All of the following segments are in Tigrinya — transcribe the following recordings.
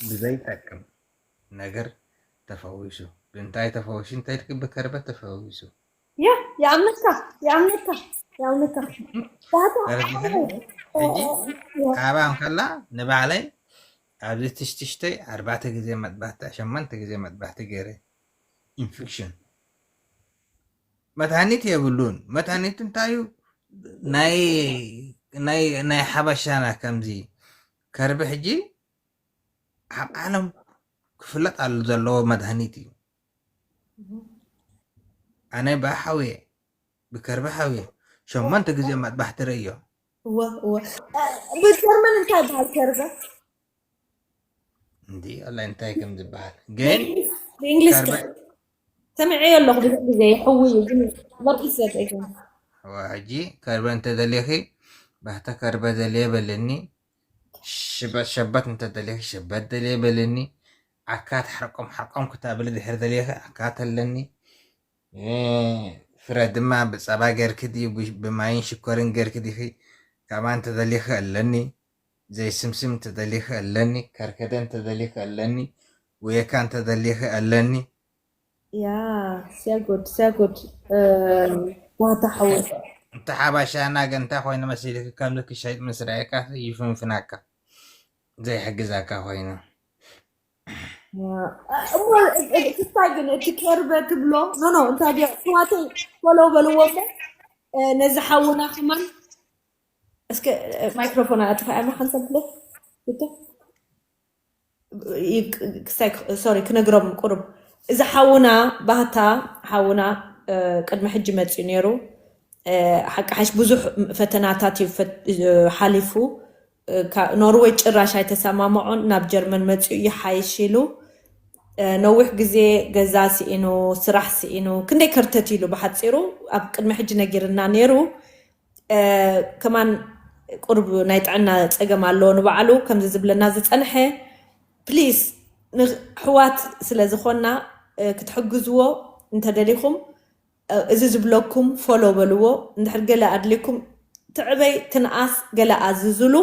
ብዘይጠቅም ነገር ተፈዊሱ። ብእንታይ ተፈዊሱ እንተልክ ብከርበ ተፈዊሱ። ያ ይኣምነካ ይኣምነካ ይኣምነካ ሕጂ ካባ እንከላ ንባዕለይ ኣብዚ ትሽትሽተይ ኣርባዕተ ግዜ መጥባህቲ ሸመንተ ግዜ መጥባህቲ ገይረ ኢንፌክሽን መድሃኒት የብሉን። መድሃኒት እንታይ እዩ? ናይ ናይ ናይ ሓበሻና ከምዚ ከርቢ ሕጂ ኣብ ዓለም ክፍለጥ ኣሎ ዘለዎ መድሃኒት እዩ። ኣነ ብሓውየ ብከርቢ ሓውየ ሸሞንተ ግዜ መጥባሕቲ ርእዮ። እወ እወ ብጀርመን እንታይ ይበሃል ከርበ? እንዲ ኣላ እንታይ ከም ዝበሃል ግን ብእንግሊዝ ከርበ ሰሚዐዮ ኣለኹ ብዙሕ ግዜ ይሕው እዩ ግን what is it again? ሕጂ ከርበ እንተደሊኺ ባህተ ከርበ ደልየ በለኒ። ሽበት ሸበት እንተደሊኺ ሸበት ደልየ በለኒ። ዓካት ሓርቆም ሓርቆም ክታብሊ ድሕር ደሊኺ ዓካት ኣለኒ። ፍረ ድማ ብፀባ ገርኪ ድዩ ብማይን ሽኮርን ገርኪ ዲኺ? ካማ እንተደሊኺ ኣለኒ። ዘይስምስም እንተደሊኺ ኣለኒ። ከርከደ እንተደሊኺ ኣለኒ። ውየካ እንተደሊኺ ኣለኒ። ያ ሲያጎድ ሲያጎድ ዋታ ሓወ እንተ ሓባሻና ገንታ ኮይኑ መሲልኪ ከምዚ ክሸይጥ ምስ ረኣየካ ይፍንፍናካ ዘይሕግዛካ ኮይኑ እሞ ክስታይ ግን እቲ ከርበ ትብሎ ኖ ኖ እንታይ ድዮ ስዋተይ ፎሎ በልዎ እሞ ነዚ ሓውና ከማን እስከ ማይክሮፎን ኣጥፋ እያ ማሓንሰብ ብሎ ሶሪ ክነግሮም ቁሩብ እዚ ሓውና ባህታ ሓውና ቅድሚ ሕጂ መፅኡ ነይሩ ሓቂ ሓሽ ብዙሕ ፈተናታት እዩ ሓሊፉ ኖርወይ ጭራሽ ኣይተሰማምዖን ናብ ጀርመን መፅኡ ይሓይሽ ኢሉ ነዊሕ ግዜ ገዛ ስኢኑ ስራሕ ስኢኑ ክንደይ ከርተት ኢሉ ብሓፂሩ ኣብ ቅድሚ ሕጂ ነጊርና ነይሩ ከማን ቁርብ ናይ ጥዕና ፀገም ኣለዎ ንባዕሉ ከምዚ ዝብለና ዝፀንሐ ፕሊስ ንሕዋት ስለ ዝኾንና ክትሕግዝዎ እንተደሊኹም እዚ ዝብለኩም ፎሎ በልዎ እንድሕር ገለ ኣድልኩም ትዕበይ ትንኣስ ገለ ኣዝዝሉ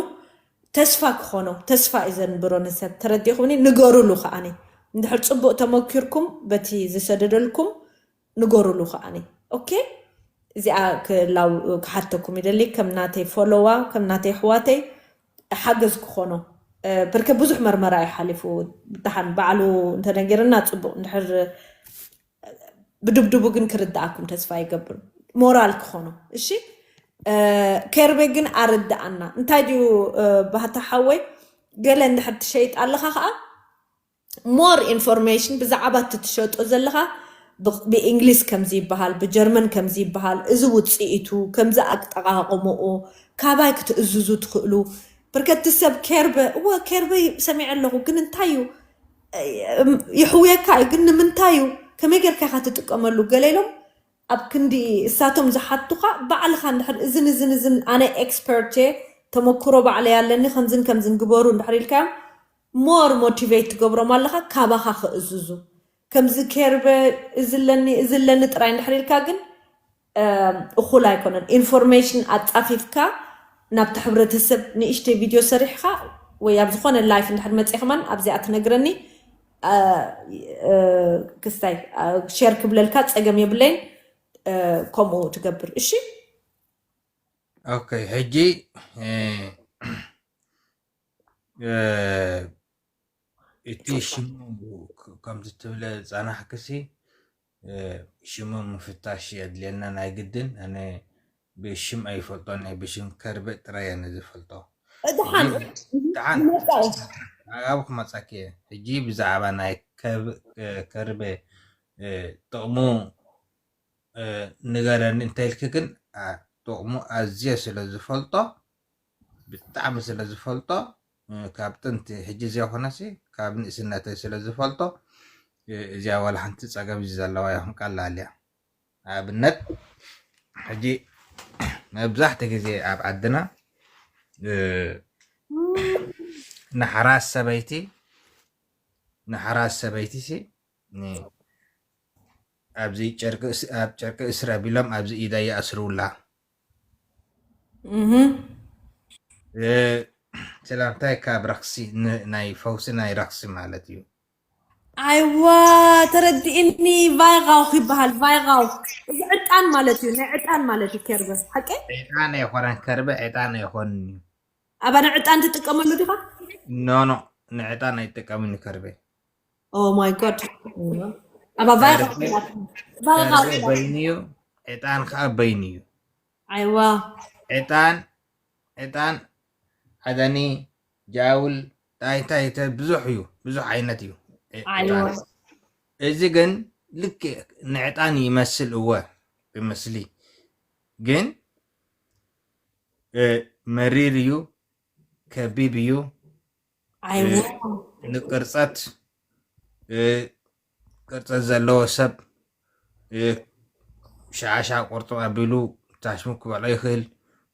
ተስፋ ክኾኖ ተስፋ እዩ ዘንብሮ ንሰብ ተረዲኹምኒ ንገሩሉ ከዓኒ እንድሕር ፅቡቅ ተመኪርኩም በቲ ዝሰደደልኩም ንገሩሉ ከዓኒ ኦኬ እዚኣ ክላው ክሓተኩም ይደሊ ከም ናተይ ፎሎዋ ከም ናተይ ኣሕዋተይ ሓገዝ ክኾኖ ብርከ ብዙሕ መርመራ እዩ ሓሊፉ ብድሓን ባዕሉ እንተነጊርና ፅቡቅ እንድሕር ብድብድቡ ግን ክርድኣኩም ተስፋ ይገብር ሞራል ክኾኖ እሺ ከርቤ ግን ኣረድኣና እንታይ ድዩ ባህታ ሓወይ ገለ እንድሕር ትሸይጥ ኣለኻ ከዓ more information ብዛዕባ እቲ ትሸጦ ዘለኻ ብእንግሊዝ ከምዚ ይበሃል ብጀርመን ከምዚ ይበሃል እዚ ውፅኢቱ ከምዚ ኣጠቃቅምኡ ካባይ ክትእዝዙ ትኽእሉ ብርከቲ ሰብ ኬርበ እወ ኬርበ ሰሚዐ ኣለኹ ግን እንታይ እዩ ይሕውየካ እዩ ግን ንምንታይ እዩ ከመይ ጌርካ ኢኻ ትጥቀመሉ ገለ ኢሎም ኣብ ክንዲ እሳቶም ዝሓቱኻ ባዕልኻ እንድሕር እዝን እዝን እዝን ኣነ ኤክስፐርት እየ ተመክሮ ባዕለይ ኣለኒ ከምዝን ከምዝን ግበሩ እንድሕር ኢልካዮም ሞር ሞቲቬት ትገብሮም ኣለኻ ካባኻ ክእዝዙ ከምዚ ኬርበ እዝለኒ እዝለኒ ጥራይ እንድሕር ኢልካ ግን እኹል ኣይኮነን ኢንፎርሜሽን ኣፃፊፍካ ናብቲ ሕብረተሰብ ንእሽተይ ቪድዮ ሰሪሕካ ወይ ኣብ ዝኾነ ላይፍ እንድሕር መፅእ ከማን ኣብዚኣ ትነግረኒ ክስታይ ሸር ክብለልካ ፀገም የብለይን ከምኡ ትገብር እሺ ኦኬ ሕጂ እቲ ሽሙ ከምዚ ትብለ ዝፀናሕክሲ ሽሙ ምፍታሽ የድልየና ናይ ግድን ኣነ ብሽም ኣይፈልጦን ናይ ብሽም ከርበ ጥራይ ኣነ ዝፈልጦ ድሓን ድሓን ኣብ ክመፀኪ እየ ሕጂ ብዛዕባ ናይ ከርበ ጥቕሙ ንገረኒ እንተኢልኪ ግን ጥቕሙ ኣዝየ ስለ ዝፈልጦ ብጣዕሚ ስለ ዝፈልጦ ካብ ጥንቲ ሕጂ ዘይኮነሲ ካብ ንእስነተይ ስለ ዝፈልጦ እዚኣ ዋላ ሓንቲ ፀገም እዩ ዘለዋ ይኹን ቀላል እያ ኣብነት ሕጂ መብዛሕቲ ግዜ ኣብ ዓድና ንሓራስ ሰበይቲ ንሓራስ ሰበይቲ ሲ ኣብዚ ጨርቂ እስ- ኣብ ጨርቂ እስር ኣቢሎም ኣብዚ ኢዳ ይኣስርውላ እህ ሰላምታይ ካብ ረኽሲ ን- ናይ ፈውሲ ናይ ረኽሲ ማለት እዩ። ኣይዋ፣ ተረዲእኒ። ቫይጋውክ ይበሃል። ቫይጋውክ፣ እዚ ዕጣን ማለት እዩ። ናይ ዕጣን ማለት እዩ። ከርበ ሓቂ? ዕጣን ኣይኮነን ከርበ፣ ዕጣን ኣይኮንን እዩ። ኣባ፣ ንዕጣን ትጥቀመሉ ዲኻ? ኖኖ፣ ንዕጣን ኣይጥቀምን ከርበ። Oh my God። ኣባ፣ ቫይጋውክ ከርበ ቫይጋውክ ከርበ በይኑ እዩ፣ ዕጣን ከዓ በይኑ እዩ። ኣይዋ። ዕጣን ዕጣን ዓደኒ ጃውል ታይ ታይ ተ- ብዙሕ እዩ፣ ብዙሕ ዓይነት እዩ። እ- ኣይዋ። ዕጣን እዚ ግን ልክ ንዕጣን ይመስል እወ፣ ይመስሊ ግን እ፣ መሪር እዩ፣ ከቢብ እዩ። እ፣ ኣይዋ። ንቅርፀት እ፣ ቅርፀት ዘለዎ ሰብ እ፣ ሻሻ ቁርጥ ኣቢሉ ታሽሙ ክበልዖ ይኽእል።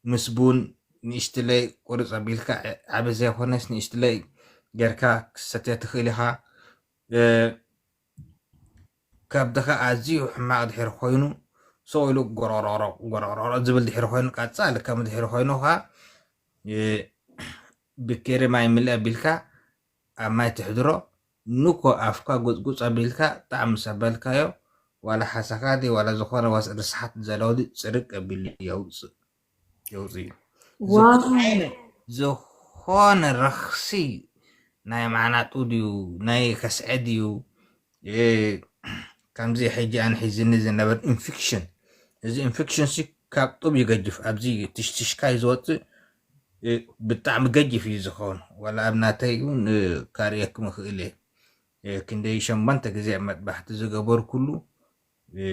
ምስ ቡን ንእሽትለይ ቁርፅ ኣቢልካ እ፣ ዓቢ ዘይኮነስ ንእሽትለይ ጌርካ ክሰትዮ ትኽእል ኢኻ። እ፣ ከብድኻ ኣዝዩ ሕማቕ ድሕሪ ኮይኑ ስቕ ኢሉ ጎሮሮሮ ጎሮሮሮ ዝብል ድሕሪ ኮይኑ ቀፃሊ ከም ድሕሪ ኮይኑ ኸዓ እ፣ ብኬሪ ማይ ምልእ ኣቢልካ ኣብ ማይ ትሕድሮ። ንኮ ኣፍካ ጉፅጉፅ ኣቢልካ ጣዕሚ ሰበልካዮ ዋላ ሓሳኻ ድዩ ዋላ ዝኾነ ዋስ ርስሓት ዘለዎ ድዩ ፅርቅ ኣቢሉ የውፅእ የውፅእ እዩ። ዋው። ዝኾነ ዝኾነ ረኽሲ ናይ ማዕናጡ ድዩ ናይ ከስዐ ድዩ እ፣ ከምዚ ሕጂ ኣነ ሒዝኒ ዝነበር ኢንፌክሽን እዚ ኢንፌክሽን ሲ ካብ ጡብ ይገጅፍ ኣብዚ ትሽትሽካይ ዝወፅእ እ፣ ብጣዕሚ ገጅፍ እዩ ዝኸውን ዋላ ኣብ ናተይ እውን እ፣ ካርእየኩም እኽእል እየ እ፣ ክንደይ ሸሞንተ ግዜ መጥባሕቲ ዝገበርኩሉ እ፣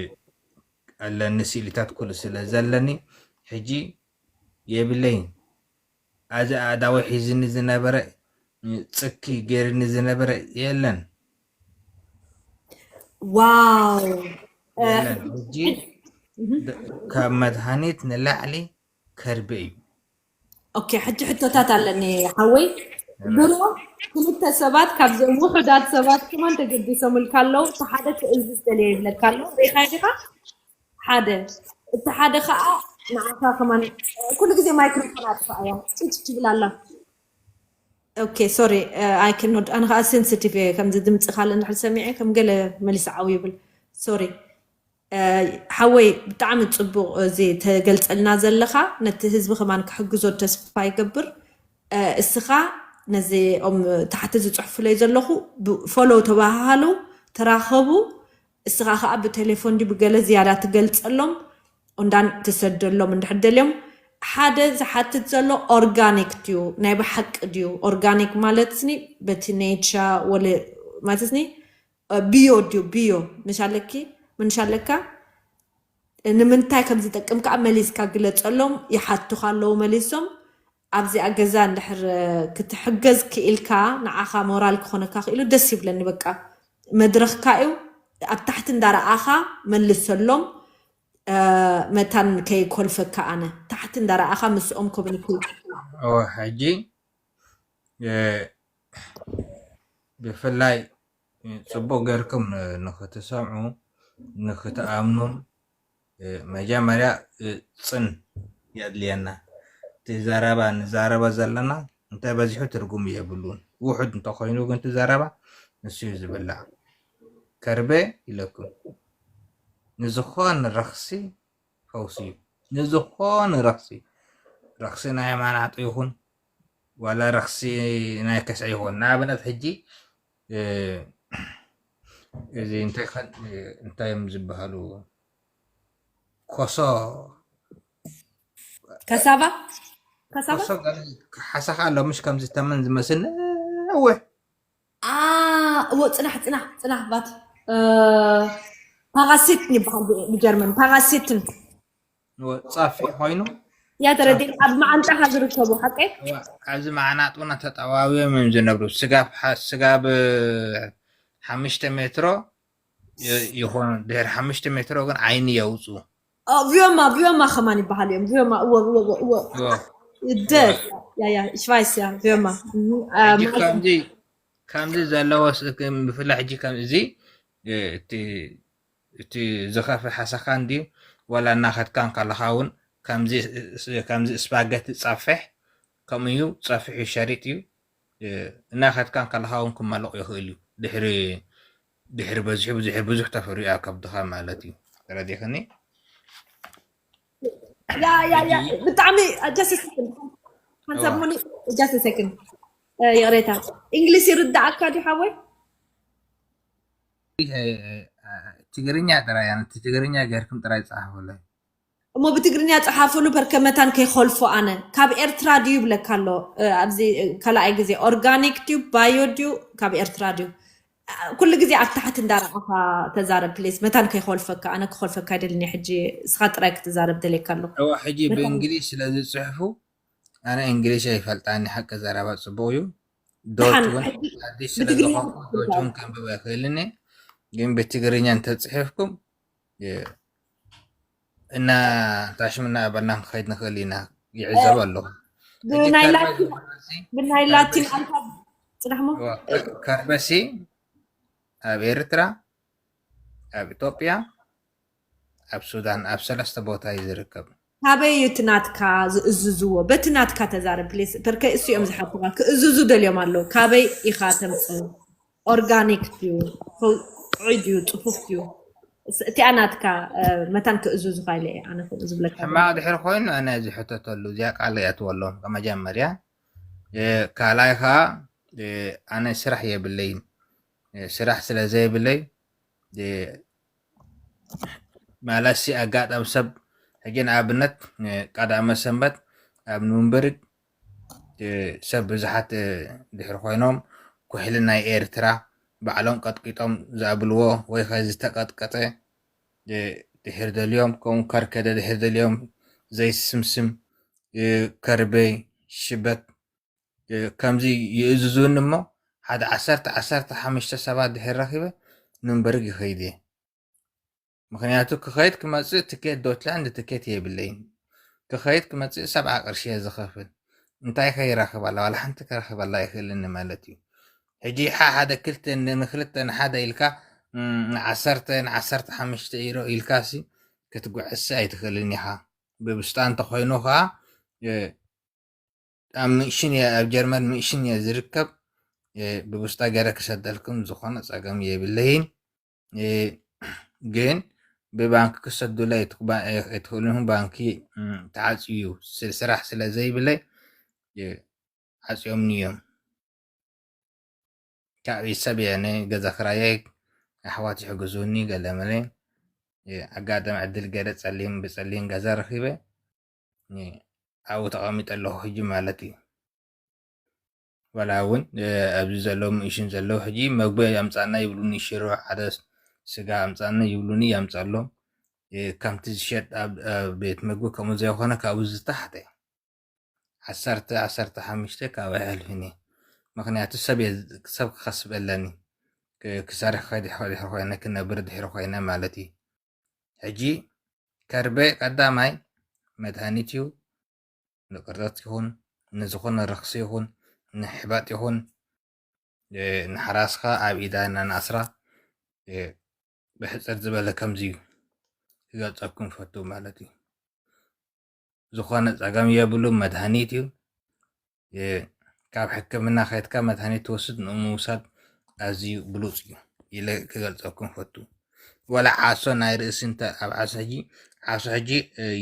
ኣለኒ ስእሊታት ኩሉ ስለ ዘለኒ ሕጂ የብለይን ኣዚ ኣእዳወይ ሒዝኒ ዝነበረ እ፣ ፅኪ ገይርኒ ዝነበረ የለን ዋው። እ፣ የለን ሕጂ ድ- ካብ መድሃኒት ንላዕሊ ከርቢ እዩ ኦኬ፣ ሕጂ ሕቶታት ኣለኒ ሓወይ። ድሮ ክልተ ሰባት ካብዞም ውሑዳት ሰባት ከማን ተገዲሶምልካ ኣለዉ። እቲ ሓደ ክእዝዝ ደልየ ይብለካ ኣሎ። ርኢኻ ዲኻ? ሓደ። እቲ ሓደ ከዓ ንዓኻ ከማን ኩሉ ግዜ ማይክሮፎን ኣጥፋኣያ። ጭጭ ትብል ኣላ። ኦኬ፣ ሶሪ። ኣይ ክኖድ ኣነ ከዓ ሴንሲቲቭ እየ። ከምዚ ድምፂ ካልእ እንድሕር ሰሚዐ ከም ገለ መሊሰ ዓው ይብል። ሶሪ። ሓወይ፣ ብጣዕሚ ፅቡቕ እዚ ተገልፀልና ዘለኻ። ነቲ ህዝቢ ከማን ክሕግዞ ተስፋ ይገብር። እስኻ ነዚኦም ታሕቲ ዝፅሕፉለይ ዘለኹ ፎሎው ተባሃሃሉ፣ ተራኸቡ። እስኻ ከዓ ብቴሌፎን ድዩ ብገለ ዝያዳ ትገልፀሎም እንዳን ትሰደሎም እንድሕር ደልዮም። ሓደ ዝሓትት ዘሎ ኦርጋኒክ ድዩ ናይ ብሓቂ ድዩ? ኦርጋኒክ ማለትኒ በቲ ኔቻ ወለ ማለትኒ ቢዮ ድዩ ቢዮ ምሽ ኣለኪ ምንሽ ኣለካ ንምንታይ ከም ዝጠቅም ከዓ መሊስካ ግለፀሎም። ይሓቱካ ኣለዉ መሊሶም። ኣብዚኣ ገዛ እንድሕር ክትሕገዝ ክኢልካ ንዓኻ ሞራል ክኾነካ ክኢሉ ደስ ይብለኒ። በቃ መድረኽካ እዩ። ኣብ ታሕቲ እንዳረኣኻ መልሰሎም። መታን ከይኮልፈካ ኣነ ታሕቲ እንዳረኣኻ ምስኦም ኮሚኒኬት እወ ሕጂ እ፣ ብፍላይ እ፣ ጽቡቕ ጌርኩም ን- ንኽትሰምዑ ንኽትኣምኑን እ፣ መጀመርያ እ፣ ጽን የድልየና። እቲ ዘረባ ንዛረባ ዘለና እንተ በዚሑ ትርጉም የብሉን። ውሑድ እንተኾይኑ ግን እቲ ዘረባ ንሱ እዩ ዝብላዕ። ከርቤ ኢለኩም ንዝኾነ ረኽሲ ፈውሲ እዩ። ንዝኾነ ረኽሲ ረኽሲ ናይ ማናጡ ይኹን ዋላ ረኽሲ ናይ ከስዐ ይኹን ንኣብነት ሕጂ እ፣ እዚ እንታይ ከ- እንታይ እዮም ዝበሃሉ ኮሶ ከሳባ ከሳባ ኮሶ ሓሳኻ ኣሎ ምሽ ከምዚ ተመን ዝመስል ነዊሕ ኣ እዎ ጽናሕ ጽናሕ ጽናሕ ባት ፓራሲት ይበሃል ብ- ብጀርመን ፓራሲትን ጻፊ ኮይኑ ያ ተረዲእ ኣብ መዓንጣኻ ዝርከቡ ሓቀይ ኣብዚ መዓናጡና ተጠዋውዮም እዮም ዝነብሩ ስጋብ ሓ- ስጋብ ሓሙሽተ ሜትሮ ይ- ይኾኑ ድሕሪ ሓሙሽተ ሜትሮ ግን ዓይኒ የውፁ ቪዮማ ቪዮማ ከማን ይበሃል እዮም ቪዮማ እዎ እዎ እዎ እዎ እዎ። ደስ ያ ያ ሽቫይስ ያ ቪዮማ ሕጂ ከምዚ ከምዚ ዘለዎ ስ- ከም- ብፍላይ ሕጂ ከም እዚ እ፣ እቲ እቲ ዝኸፍእ ሓሳኻ እንድዩ ዋላ እናኸድካ እንከለኻ እውን ከምዚ ስ- ከምዚ ስፓገቲ ፃፍሕ ከምኡ እዩ፣ ጸፍሒ ሸሪጥ እዩ። እ፣ እናኸድካ እንከለኻ እውን ክማለቕ ይኽእል እዩ። ድሕሪ፣ ድሕሪ በዚሑ፣ ድሕሪ ብዙሕ ተፈሪዩ ኣብ ከብድኻ ማለት እዩ። ተረዲእኽኒ? ያ ያ ያ ብጣዕሚ just a second ሓንሳብ እዋ። ሞኒ just a second ይቕሬታ። እንግሊዝ ይርዳእካ ድዩ ሓወይ? ትግርኛ ጥራይ ኣነ ትግርኛ ገርክም ጥራይ ጸሓፉለይ። እሞ ብትግርኛ ጸሓፉሉ በርከ መታን ከይኾልፎ ኣነ ካብ ኤርትራ ድዩ ይብለካ ኣሎ። ኣብዚ ካልኣይ ግዜ ኦርጋኒክ ድዩ ባዮ ድዩ ካብ ኤርትራ ድዩ? ኩሉ ግዜ ኣብ ታሕቲ እንዳረኣኻ ተዛረብ ፕሊስ። መታን ከይኾልፈካ ኣነ ክኾልፈካ ኣይደልን እየ። ሕጂ እስኻ ጥራይ ክትዛረብ ደልየካ ኣለኹ። እዋ ሕጂ ብእንግሊዝ ስለ ዝጽሕፉ ኣነ እንግሊሽ ኣይፈልጣን። ሓቂ ዘረባ ጽቡቕ እዩ። ዶች እውን ኣዲስ ስለ ዝኾንኩ ዶች እውን ከንብብ ኣይኽእልን እየ። ግን ብትግርኛ እንተጽሒፍኩም እና ታሽምና ኣበልና ክንኸይድ ንኽእል ኢና። ይዕዘብ ኣለኹ። ብናይ ላቲን ኣልፋ ጽናሕሞ ከርበሲ ኣብ ኤርትራ፣ ኣብ ኢትዮጵያ፣ ኣብ ሱዳን ኣብ ሰለስተ ቦታ እዩ ዝርከብ። ካበይ እዩ እቲ ናትካ ዝእዝዝዎ? በቲ ናትካ ተዛረብ ፕሊስ። ፐርከ እሱ እዮም ዝሓቱካ ክእዝዙ ደልዮም ኣለዉ። ካበይ ኢኻ ተምፅእ? ኦርጋኒክ ድዩ? ጥዑይ ድዩ? ፅፉፍ ድዩ? እቲኣ ናትካ መታን ክእዝዙካ ኢለ እየ ኣነ ከምኡ ዝብለካ። ሕማቕ ድሕሪ ኮይኑ ኣነ ዝሕተተሉ እዚኣ ቃል ይኣትወሎም መጀመርያ። ካልኣይ ከዓ ኣነ ስራሕ የብለይን። ስራሕ ስለ ዘይብለይ ማለትሲ ኣጋጣሚ ሰብ ሕጂ ንኣብነት ቀዳመ ሰንበት ኣብ ኑምበርግ ሰብ ብዙሓት ድሕሪ ኮይኖም ኩሕሊ ናይ ኤርትራ ባዕሎም ቀጥቂጦም ዝኣብልዎ ወይ ከ ዝተቀጥቀጠ ድሕር ደልዮም ከምኡ ከርከደ ድሕር ደልዮም ዘይስምስም ከርበይ ሽበት ከምዚ ይእዝዙኒ እሞ ሓደ ዓሰርተ ዓሰርተ ሓሙሽተ ሰባት ድሕር ረኺበ ኑምበርግ ይኸይድ እየ። ምኽንያቱ ክኸይድ ክመፅእ ትኬት ዶችላንድ ትኬት የብለይን። ክኸይድ ክመፅእ ሰብዓ ቅርሺ እየ ዝኸፍል። እንታይ ከ ይረኽብ ኣላ? ዋላ ሓንቲ ክረኽብ ኣላ ኣይኽእልን ማለት እዩ። ሕጂ ሓ ሓደ ክልተ ንክልተ ንሓደ ኢልካ ንዓሰርተ ንዓሰርተ ሓሙሽተ ኢሮ ኢልካ ሲ ክትጉዕሲ ኣይትኽእልን ኢኻ። ብብስጣ እንተኾይኑ ከዓ ኣብ ምእሽን እየ ኣብ ጀርመን ምእሽን እየ ዝርከብ። ብብስጣ ገረ ክሰደልኩም ዝኾነ ጸገም የብለይን። ግን ብባንክ ክሰዱላ ኣይትኽእሉን። ባንኪ ተዓፅዩ ስራሕ ስለ ዘይብለይ ዓፅዮምኒ እዮም። ካብ ቤተሰብ እየ ንገዛ ክራየይ ኣሕዋት ይሕግዙኒ ገለመለ ኣጋጣሚ ዕድል ገለ ፀሊም ብፀሊም ገዛ ረኺበ ኣብኡ ተቐሚጠ ኣለኹ ሕጂ ማለት እዩ። ዋላ እውን ኣብዚ ዘለዉ ምእሽን ዘለዉ ሕጂ መግቢ ኣምፃና ይብሉኒ ሽሮ ሓደ ስጋ ኣምፃና ይብሉኒ የምፀሎም ከምቲ ዝሸጥ ኣብ ቤት ምግቢ ከምኡ ዘይኮነ ካብኡ ዝተሓተ ዓሰርተ ዓሰርተ ሓሙሽተ ካብ ኣይሕልፍን እየ። ምኽንያቱ ሰብ እየ ሰብ ክኸስብ ኣለኒ። ክሰርሕ ከድሕሪ ኮይነ ክነብር ድሕሪ ኮይነ ማለት እዩ። ሕጂ ከርቤ ቀዳማይ መድሃኒት እዩ። ንቅርጠት ይኹን ንዝኾነ ረኽሲ ይኹን ንሕባጥ ይኹን ንሓራስኻ ኣብ ኢዳ እናነኣስራ ብሕፅር ዝበለ ከምዚ እዩ ክገልፀኩም ፈቱ ማለት እዩ። ዝኾነ ፀገም የብሉ መድሃኒት እዩ። ካብ ሕክምና ከይድካ መድሃኒት ትወስድ ንምውሳድ ኣዝዩ ብሉፅ እዩ ኢለ ክገልፀኩም ፈቱ። ወላ ዓሶ ናይ ርእሲ እንተ ኣብ ዓሶ ሕጂ ዓሶ ሕጂ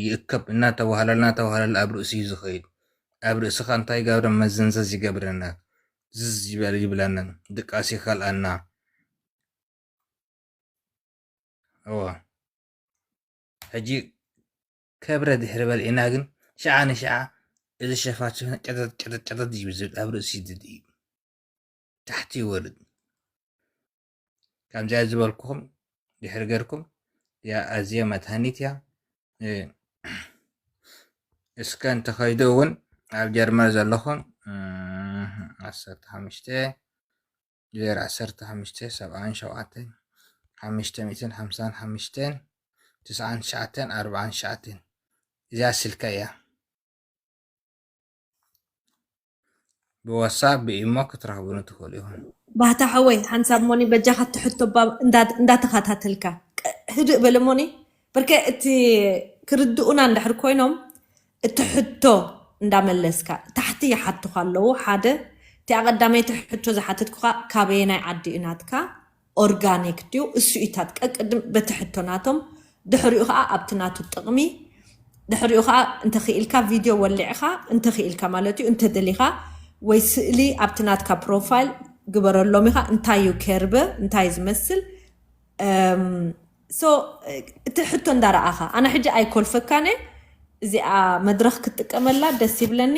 ይእከብ እናተባህለ እናተባህለ ኣብ ርእሲ እዩ ዝኸይድ። ኣብ ርእስኻ እንታይ ይገብረ መዘንዘዝ ይገብረና ዝዝ ይበል ይብለና ድቃስ ይኸልኣና። እዋ ሕጂ ከብረ ድሕሪ በልዒና ግን ሽዓ ንሽዓ እዚ ሸፋት ሽፍነ ጨጠጥ ጨጠጥ ጨጠጥ እዩ ዝብል ኣብ ርእሲ ድድ እዩ ታሕቲ ይወርድ። ከምዚኣ ዝበልኩኹም ድሕሪ ገርኩም እዚኣ ኣዝየ መድሃኒት እያ። እስከ እንተኸይዱ እውን ኣብ ጀርመን ዘለኹም ዓሰርተ ሓሙሽተ ዜሮ ዓሰርተ ሓሙሽተ ሰብዓን ሸውዓተን ሓሙሽተ ሚእትን ሓምሳን ሓሙሽተን ትስዓን ትሽዓተን ኣርብዓን ትሽዓተን እዚኣ ስልከይ እያ። ብዋትሳፕ ብኢሞ ክትረኽቡኒ ትኽእሉ ኢኹም። ባህታ ሓወይ ሓንሳብ ሞኒ በጃኻ እቲ ሕቶ እባ እንዳ- እንዳተኸታተልካ ቅ- ህድእ በለ ሞኒ በርከ እቲ ክርድኡና እንድሕር ኮይኖም እቲ ሕቶ እንዳመለስካ፣ ታሕቲ ይሓቱኻ ኣለዉ። ሓደ፣ እቲኣ ቀዳመይቲ ሕቶ ዝሓተትኩኻ፣ ካበየናይ ዓዲ እዩ ናትካ? ኦርጋኒክ ድዩ? እሱ ኢታት ቀቅድም በቲ ሕቶ ናቶም፣ ድሕሪኡ ኸዓ ኣብቲ ናቱ ጥቕሚ፣ ድሕሪኡ ኸዓ እንተኽኢልካ ቪድዮ ወሊዕኻ፣ እንተኽኢልካ ማለት እዩ፣ እንተደሊኻ ወይ ስእሊ ኣብቲ ናትካ ፕሮፋይል ግበረሎም ኢኻ። እንታይ እዩ ከርበ? እንታይ እዩ ዝመስል? እም፣ ሶ፣ እቲ ሕቶ እንዳረኣኻ፣ ኣነ ሕጂ ኣይኮልፈካነ፣ እዚኣ መድረኽ ክትጥቀመላ ደስ ይብለኒ።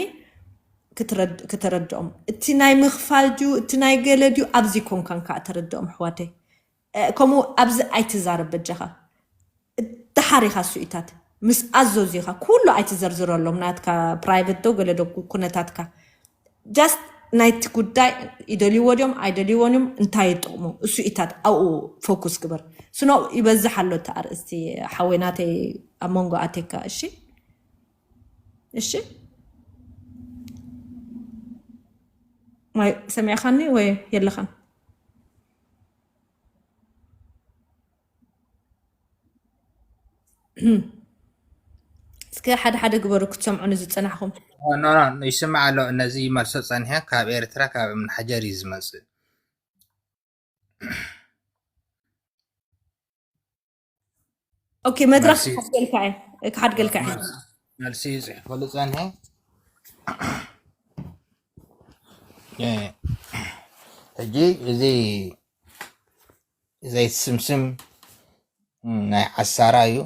ክትረድ-፣ ክተረድኦም። እቲ ናይ ምኽፋል ድዩ፣ እቲ ናይ ገለ ድዩ፣ ኣብዚ ኮንካን ከዓ ተረድኦም፣ ኣሕዋተይ። እ፣ ከምኡ ኣብዚ ኣይትዛረብ በጃኻ። ደሓር ኢኻ እሱ ኢታት ምስ ኣዘዙ ኢኻ፣ ኩሉ ኣይትዘርዝረሎም፣ ናትካ ፕራይቨት ዶ ገለ ዶ ኩ-፣ ኩነታትካ። ጃስት ናይቲ ጉዳይ ይደልይዎ ድዮም ኣይደልይዎን እዮም፣ እንታይ ይጥቕሙ፣ እሱ ኢታት ኣብኡ ፎኩስ ግበር። ስኖ ይበዝሕ ኣሎ እቲ ኣርእስቲ፣ ሓወይ ናተይ ኣብ መንጎ ኣቴካ። እሺ፣ እሺ። ማይ ሰሚዕኻኒ ወይ የለኻን? እስከ ሓደ ሓደ ግበሩ ክትሰምዑኒ ዝጸናሕኹም። ኖ፣ ኖ፣ ይስማዕ ኣሎ። ነዚ ይመልሶ ጸኒሐ፣ ካብ ኤርትራ፣ ካብ እምኒ ሓጀር እዩ ዝመጽእ። ኦኬ፣ መድረኽ መልሲ፣ ክሓድገልካ እየ፣ ክሓድገልካ እየ። መልሲ፣ መልሲ ይጽሕፈሉ ጸኒሐ። እ፣ ሕጂ እዚ ዘይስምስም ናይ ዓሳራ እዩ።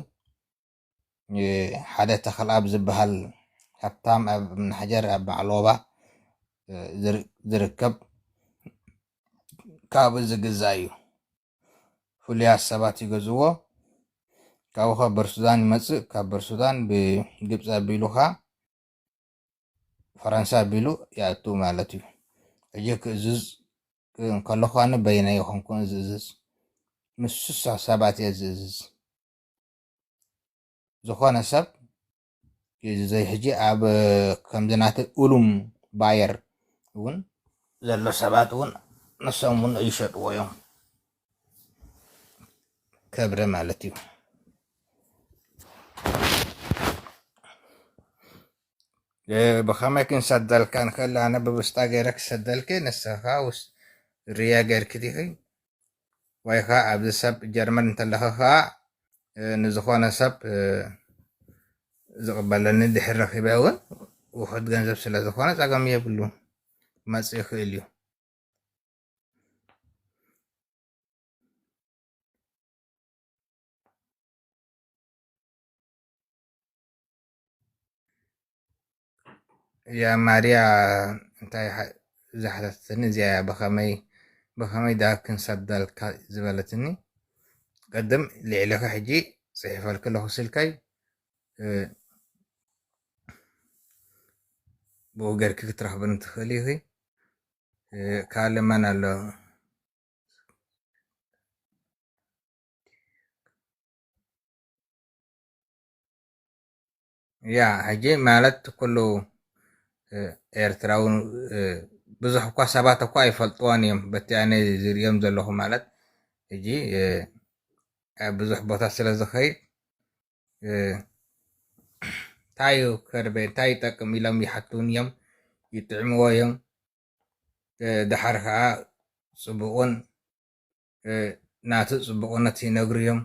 እ፣ ሓደ ተኽልኣብ ዝበሃል ሃብታም ኣብ እምኒ ሓጀር ኣብ በዓል ኦባ፣ እ፣ ዝር-፣ ዝርከብ ካብኡ ዝግዛእ እዩ። ፍሉያት ሰባት ይገዝዎ። ካብኡ ካብ በርሱዳን ይመጽእ፣ ካብ በርሱዳን ብግብጺ ኣቢሉ ኸኣ ፈረንሳ ኣቢሉ ይኣቱ ማለት እዩ። ሕጂ ክእዝዝ እንከለኹ ኣነ በይነይ ኣይኮንኩን ዝእዝዝ፣ ምስ ስሳ ሰባት እየ ዝእዝዝ። ዝኾነ ሰብ እዚ ሕጂ ኣብ ከምዚ ናተይ ኡሉም ባየር እውን ዘሎ ሰባት እውን ንሶም እውን ይሸጥዎ እዮም። ከብረ ማለት እዩ። እ፣ ብኸመይ ክንሰደልካ ንኽእል? ኣነ ብውስጣ ገይረ ክሰደልኪ፣ ንስኻ ውስ-፣ ርያ ገይርኪ ዲኺ? ወይ ኸዓ ኣብዚ ሰብ ጀርመን እንተለኺ ኸዓ፣ እ፣ ንዝኾነ ሰብ፣ እ፣ ዝቕበለኒ ድሕር ረኺበ እውን ውሑድ ገንዘብ ስለ ዝኾነ ጸገም የብሉን። ክመጽእ ይኽእል እዩ። እያ ማርያ እንታይ ሓ-፣ ዝሓተተትኒ እዚኣ እያ። ብኸመይ፣ ብኸመይ ደኣ ክንሰደልካ ዝበለትኒ። ቅድም ልዕልኺ ሕጂ ጽሒፈልኪ ኣለኹ ስልከይ። እ፣ ብኡ ጌርኪ ክትረኽብኒ ትኽእሊ ኢኺ። እ፣ ካልእ መን ኣሎ? ያ፣ ሕጂ ማለት ኩሉ፣ እ፣ ኤርትራዊ፣ እ፣ ብዙሕ እኳ ሰባት እኳ ኣይፈልጥዎን እዮም፣ በቲ ኣነ ዝርእዮም ዘለኹ ማለት፣ ሕጂ፣ እ፣ ኣብ ብዙሕ ቦታ ስለ ዝኸይድ፣ እ፣ እንታይ እዩ ከርቤ፣ እንታይ ይጠቅም ኢሎም ይሓቱን እዮም፣ ይጥዕምዎ እዮም። እ፣ ደሓር ኸዓ ጽቡቕን፣ እ፣ ናቱ ጽቡቕነት ይነግሩ እዮም።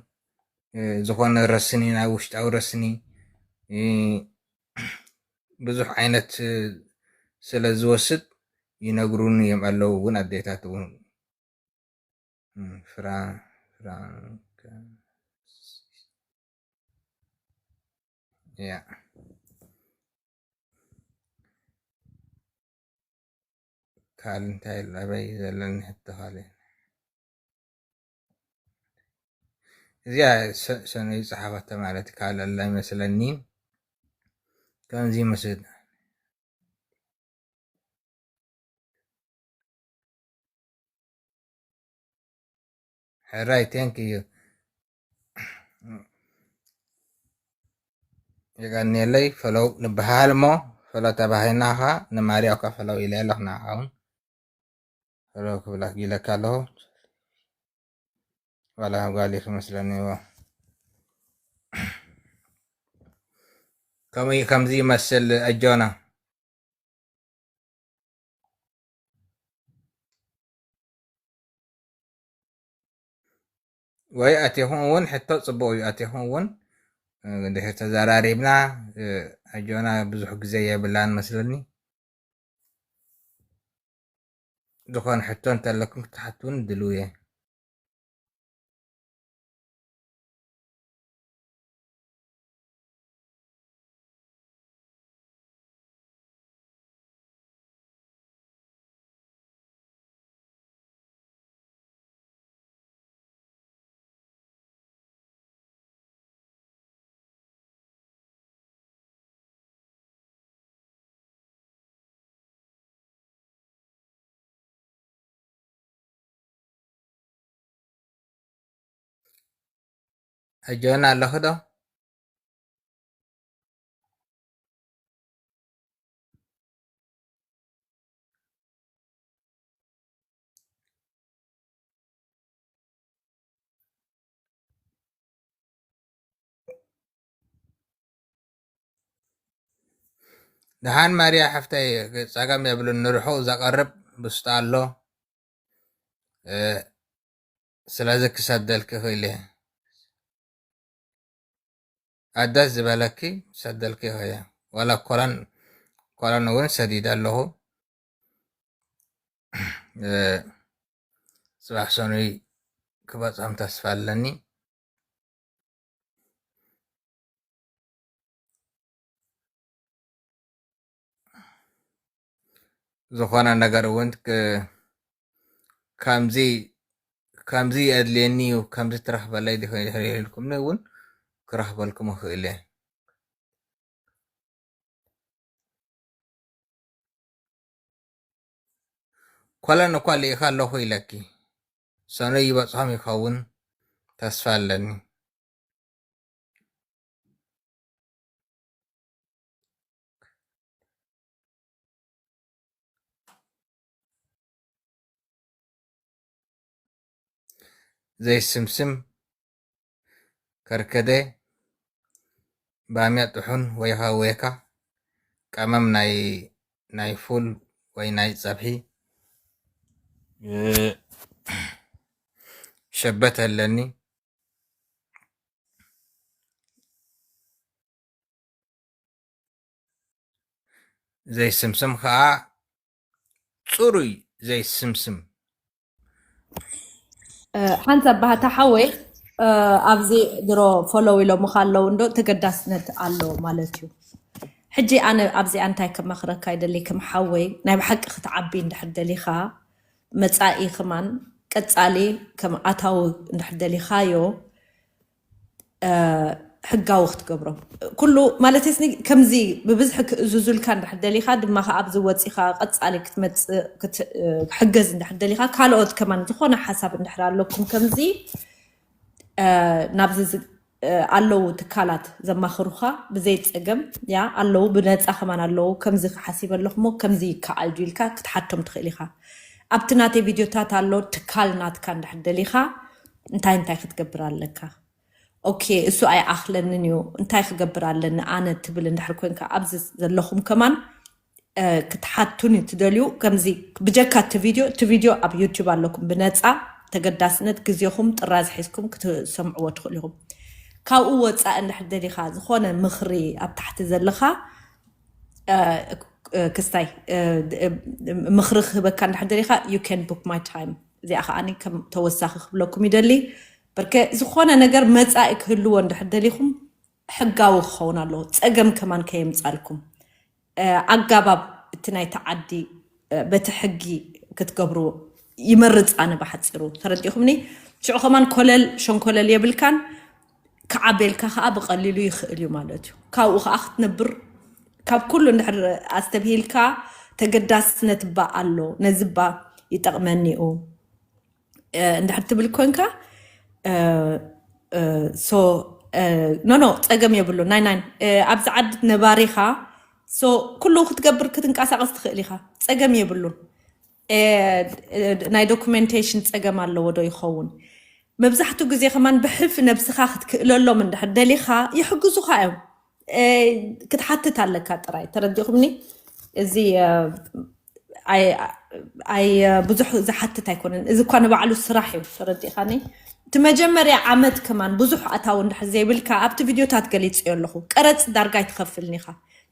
እ፣ ዝኾነ ረስኒ፣ ናይ ውሽጣዊ ረስኒ፣ እ፣ ብዙሕ ዓይነት፣ እ፣ ስለ ዝወስድ ይነግሩኒ እዮም ኣለዉ እውን ኣዴታት እውን። እ፣ ፍራ-፣ ፍራንከ-፣ ያ። ካልእ እንታይ ኣሎ? ኣበይ ዘለኒ ሕቶ ካልእ? እዚኣ ሰ-፣ ሰኑይ ጸሓፈቶ ማለት ካልእ ኣላ ኣይመስለኒን። ከምዚ ይመስል። ሕራይ፣ ቴንክ ዩ። የቀንየለይ፣ ፈለው ንበሃል እሞ፣ ፈለው ተባሂልና ኸዓ ንማርያው ከ ፈለው ኢለ ኣለኹ ንዓኻ እውን። ፈለው ክብለክ ኢለካ ኣለኹ። ዋላ ጓል እዩ ክመስለኒ እዎ። ከምኡ፣ ከምዚ ይመስል ኣጆና። ወይ ኣቴኹም እውን ሕቶ ጽቡቕ እዩ። ኣቴኹም እውን፣ እ፣ እንድሕር ተዘራሪብና፣ እ፣ ኣጆና ብዙሕ ግዜ የብላን መስለኒ። ዝኾነ ሕቶ እንተለኩም ክትሓቱን ድልው እየ። ሕጂ እውን ኣለኺ ዶ? ደሓን ማርያ ሓፍተይ፣ ጸገም የብሉን፣ ንርሑቕ ዘቐርብ ብስጡ ኣሎ። እ፣ ስለዚ ክሰደልኪ እኽእል እየ። ኣደስ ዝበለኪ ክሰደልኪ እኽእል እየ። ዋላ ኮለን፣ ኮለን እውን ሰዲደ ኣለኹ። እ፣ ጽባሕ ሰኑይ ክበጽሖም ተስፋ ኣለኒ። ዝኾነ ነገር እውን ክ-፣ ከምዚ፣ ከምዚ የድልየኒ እዩ፣ ከምዚ ትረኽበለይ ዲኺ ድሕሪ ኢልኩምኒ እውን ክረኽበልኩም እኽእል እየ። ኮለን እኳ ልኢኸ ኣለኹ ኢለኪ። ሰኑይ ይበጽሖም ይኸውን ተስፋ ኣለኒ። ዘይስምስም ከርከደ፣ ባምያ ጥሑን ወይኻ ወይካ፣ ቀመም ናይ፣ ናይ ፉል ወይ ናይ ጸብሒ፣ እ፣ ሸበት ኣለኒ። ዘይስምስም ኸኣ ጽሩይ ዘይስምስም። እ፣ ሓንሳብ ባህታ ሓወይ፣ እ፣ ኣብዚ ድሮ ፎሎው ኢሎምኻ ኣለዉ እንዶ ተገዳስነት ኣሎ ማለት እዩ። ሕጂ ኣነ ኣብዚኣ እንታይ ክመኽረካ ይደሊ፣ ከም ሓወይ ናይ ብሓቂ ክትዓቢ እንድሕር ደሊኻ፣ መጻኢ ከማን ቀጻሊ ከም ኣታዊ እንድሕር ደሊኻዮ፣ እ፣ ሕጋዊ ክትገብሮ። ኩሉ ማለት ስኒ ከምዚ ብብዝሒ ክእዝዙልካ እንድሕር ደሊኻ ድማ ከኣ ኣብዚ ወጺኻ ቀጻሊ ክትመጽእ ክት-፣ እ፣ ክሕገዝ እንድሕር ደሊኻ፣ ካልኦት ከማን ዝኾነ ሓሳብ እንድሕር ኣለኩም ከምዚ፣ እ፣ ናብዚ ዝ-፣ እ፣ ኣለዉ ትካላት ዘማኽሩኻ ብዘይ ጸገም፣ ያ ኣለዉ ብነጻ ከማን ኣለዉ። ከምዚ ክሓሲብ ኣለኹ እሞ ከምዚ ይከኣል ድዩ ኢልካ ክትሓቶም ትኽእል ኢኻ። ኣብቲ ናተይ ቪድዮታት ኣሎ ትካል ናትካ እንድሕር ደሊኻ እንታይ እንታይ ክትገብር ኣለካ። ኦኬ፣ እሱ ኣይኣኽለንን እዩ፣ እንታይ ክገብር ኣለኒ ኣነ ትብል እንድሕር ኮንካ፣ ኣብዚ ዘለኹም ከማን፣ እ፣ ክትሓቱኒ ትደልዩ፣ ከምዚ ብጀካ እቲ ቪድዮ፣ እቲ ቪድዮ ኣብ ዩቱብ ኣለኩም፣ ብነጻ ተገዳስነት ግዜኹም ጥራዝ ሒዝኩም ክትሰምዕዎ ትኽእሉ ኢኹም። ካብኡ ወጻኢ እንድሕር ደሊኻ፣ ዝኾነ ምኽሪ ኣብ ታሕቲ ዘለኻ፣ እ፣ እ፣ ክስታይ፣ እ፣ እ፣ ምኽሪ ክህበካ እንድሕር ደሊኻ፣ you can book my time። እዚኣ ከኣ ከም ተወሳኺ ክብለኩም ይደሊ። በርከ ዝኾነ ነገር መጻኢ ክህልዎ እንድሕር ደሊኹም፣ ሕጋዊ ክኸውን ኣለዎ። ጸገም ከማን ከየምጻልኩም፣ እ፣ ኣጋባብ እቲ ናይቲ ዓዲ፣ እ፣ በቲ ሕጊ ክትገብርዎ ይመርጽ። ኣነ ብሓጺሩ ተረዲኹምኒ። ሽዑ ከማን ኮለል ሸንኮለል የብልካን፣ ክዓቤልካ ከኣ ብቐሊሉ ይኽእል እዩ ማለት እዩ። ካብኡ ከኣ ክትነብር፣ ካብ ኩሉ እንድሕር ኣስተብሂልካ፣ ተገዳስነት እባ ኣሎ፣ ነዚ እባ ይጠቕመኒ እዩ፣ እ፣ እንድሕር ትብል ኮንካ፣ እ፣ እ፣ ሶ፣ እ፣ ኖ፣ ኖ፣ ጸገም የብሉን። ናይ፣ ናይ፣ እ፣ ኣብዚ ዓዲ ነባሪኻ፣ ሶ፣ ኩሉ ክትገብር ክትንቀሳቐስ ትኽእል ኢኻ። ጸገም የብሉን። እ፣ እ፣ ናይ ዶኩሜንቴሽን ጸገም ኣለዎ ዶ ይኸውን? መብዛሕትኡ ግዜ ከማን ብሕልፊ ነብስኻ ክትክእለሎም እንድሕር ደሊኻ ይሕግዙኻ እዮም። እ፣ ክትሓትት ኣለካ ጥራይ። ተረዲኹምኒ? እዚ፣ እ፣ ኣይ፣ ኣይ፣ እ፣ ብዙሕ ዝሓትት ኣይኮነን። እዚ እኳ ንባዕሉ ስራሕ እዩ። ተረዲኻኒ? እቲ መጀመርያ ዓመት ከማን ብዙሕ ኣታዊ እንድሕር ዘይብልካ፣ ኣብቲ ቪድዮታት ገሊፅዮ ኣለኹ፣ ቀረፅ ዳርጋ ኣይትኸፍልን ኢኻ።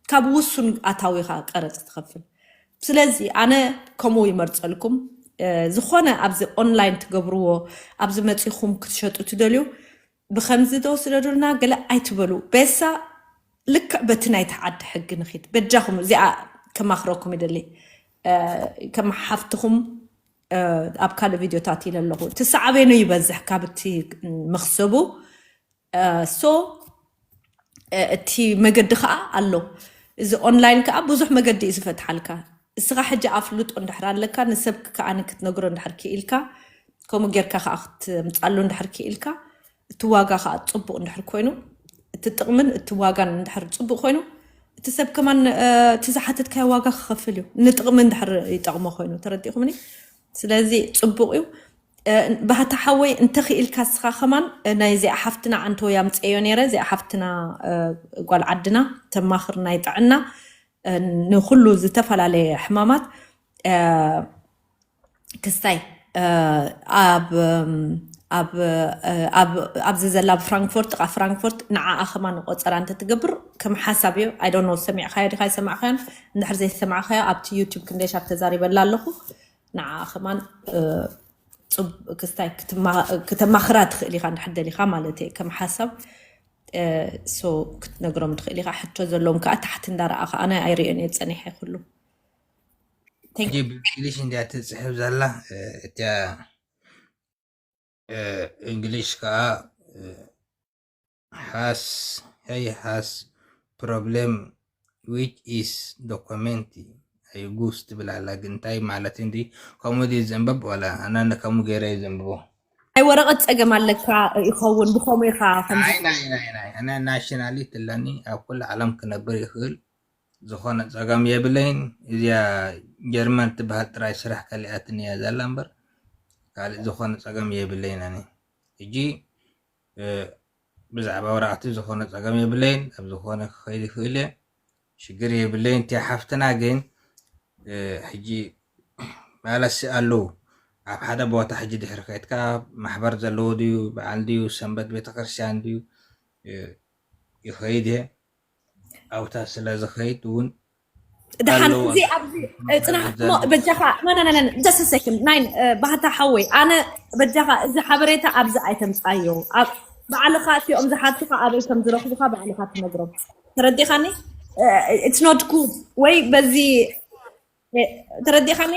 ካብ ውሱን ኣታዊ ኢኻ ቀረፅ ትኸፍል። ስለዚ ኣነ ከምኡ ይመርፀልኩም። ዝኾነ ኣብዚ ኦንላይን ትገብርዎ፣ ኣብዚ መፂኹም ክትሸጡ ትደልዩ፣ ብከምዚ ዶ ስደዱልና ገለ ኣይትበሉ። ቤሳ ልክዕ በቲ ናይቲ ዓዲ ሕጊ ንኺድ። በጃኹም እዚኣ ከማኽረኩም ይደሊ። ከም ሓፍትኹም ኣብ ካልእ ቪድዮታት ኢለ ኣለኹ። እቲ ሳዕቤኑ ይበዝሕ ካብ እቲ መኽሰቡ። ሶ እቲ መገዲ ከዓ ኣሎ። እዚ ኦንላይን ከዓ ብዙሕ መገዲ እዩ ዝፈትሓልካ። እስኻ ሕጂ ኣፍልጦ እንድሕር ኣለካ፣ ንሰብ ከዓ ክትነግሮ እንድሕር ክኢልካ፣ ከምኡ ጌርካ ከዓ ክትምፃሉ እንድሕር ክኢልካ፣ እቲ ዋጋ ከዓ ፅቡቕ እንድሕር ኮይኑ፣ እቲ ጥቕምን እቲ ዋጋን እንድሕር ፅቡቕ ኮይኑ፣ እቲ ሰብ ከማን እቲ ዝሓተትካዮ ዋጋ ክኸፍል እዩ፣ ንጥቕሚ እንድሕር ይጠቕሞ ኮይኑ። ተረዲእኩምኒ? ስለዚ ፅቡቕ እዩ። ባህታ ሓወይ፣ እንተኽኢልካ እስኻ ከማን ናይዚኣ ሓፍትና ኣንተወይ ኣምፀዮ ነይረ። እዚኣ ሓፍትና ጓል ዓድና ተማኽር ናይ ጥዕና ንኩሉ ዝተፈላለየ ሕማማት ክስታይ ኣብዚ ዘላ ኣብ ፍራንክፎርት፣ ጥቓ ፍራንክፎርት፣ ንዓኣ ከማን ቆፀራ እንተትገብር ከም ሓሳብ እዩ። ኣይ ዶንት ኖ ሰሚዕካዮ ዲኻ ኣይሰማዕካዮን። እንድሕር ዘይሰማዕካዮ ኣብቲ ዩቱብ ክንደይ ሻብ ተዛሪበላ ኣለኹ። ንዓኣ ከማን ክስታይ ክተማኽራ ትኽእል ኢኻ፣ እንድሕር ደሊኻ ማለት እየ፣ ከም ሓሳብ። ሶ ክትነግሮም ትኽእል ኢኻ። ሕቶ ዘለዎም ከዓ ታሕቲ እንዳረኣኻ፣ ኣነ ኣይርእዮን እየ ፀኒሐ ኩሉ። ሕጂ ብእንግሊሽ እንድያ ትፅሕፍ ዘላ። እቲያ እንግሊሽ ከዓ has he has problem which is document ኣይጉስ ትብል ኣላ። ግን እንታይ ማለት እንዲ ከምኡ ድዩ ዘንበብ? ዋላ ኣነ ከምኡ ገይረ እየ ዘንብቦ። ናይ ወረቐት ፀገም ኣለካ ይኸውን፣ ብኸምኡ ኢኻ ከምዚ ናይ ናይ ናይ ናይ ኣነ ናሽናሊቲ ኣለኒ፣ ኣብ ኩሉ ዓለም ክነብር ይኽእል፣ ዝኾነ ፀገም የብለይን። እዚኣ ጀርመን ትበሃል ጥራይ ስራሕ ከሊኣትኒ እያ ዘላ እምበር ካልእ ዝኾነ ፀገም የብለይን። ኣነ ሕጂ ብዛዕባ ወረቐቲ ዝኾነ ፀገም የብለይን፣ ኣብ ዝኾነ ክኸይድ ይኽእል እየ፣ ሽግር የብለይን። እቲ ሓፍትና ግን ሕጂ ማለሲ ኣለዉ ኣብ ሓደ ቦታ ሕጂ ድሕሪ ከይድካ ማሕበር ዘለዎ ድዩ፣ በዓል ድዩ፣ ሰንበት ቤተክርስትያን ድዩ ይኸይድ እየ። ኣብታ ስለ ዝኸይድ እውን ደሓን ኣለዎ። እዚ ኣብዚ ጽናሕ እሞ በጃኻ ናናናና just a second ናይን ባህታ ሓወይ ኣነ በጃኻ እዚ ሓበሬታ ኣብዚ ኣይተምጻዮ። ባዕልኻ እቲኦም ዝሓቱኻ ኣበይ ከም ዝረኽቡኻ ባዕልኻ ትነግሮም። ተረዲኻኒ? It's not good ወይ በዚ ተረዲኻኒ?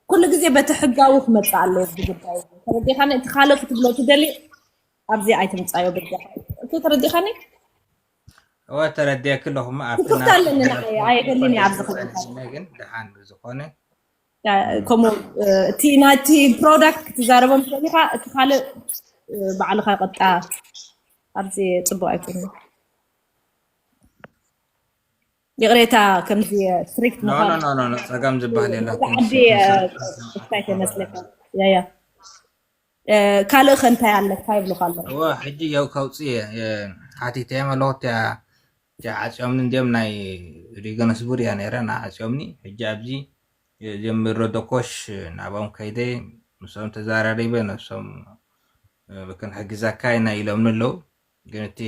ኩሉ ግዜ በቲ ሕጋዊ ክመጽእ ኣለዎ እዚ ጉዳይ። ተረዲኻኒ? እቲ ካልእ ክትብሎ ትደሊ ኣብዚ ኣይትምጻዮ በጃኻ። እሱ ተረዲኻኒ? እወ ተረዲእኪ ኣለኹ። እሞ ኣብቲ ትኩርታ ኣለኒ ንዓይ ኣየደልን እየ ኣብዚ ክብል ግን ደሓን ብዝኾነ ከምኡ እቲ ናይቲ ፕሮዳክት ክትዛረቦም ትደሊኻ እቲ ካልእ ባዕልኻ ቀጣ ኣብዚ ጽቡቕ ኣይኮነ። ይቕሬታ ከምዚ ስትሪክት ኖ ኖ ኖ ኖ ጸገም ዝበሃል የለን። ዓዲ እንታይ ተመስለካ ያያ ካልእ ከ እንታይ ኣለካ ይብሉካ ኣለዉ። እወ ሕጂ የው ከውፅእ እየ ሓቲተዮም ኣለኹ። እቲያ እቲያ ዓፅዮምኒ እንዲዮም ናይ ሪገነስቡር እያ ነይረ ንዓፅዮምኒ። ሕጂ ኣብዚ ጀምሮ ደኮሽ ናብኦም ከይደ ምስኦም ተዛራሪበ ነብሶም ክንሕግዘካ ኢና ኢሎምኒ ኣለዉ። ግን እቲ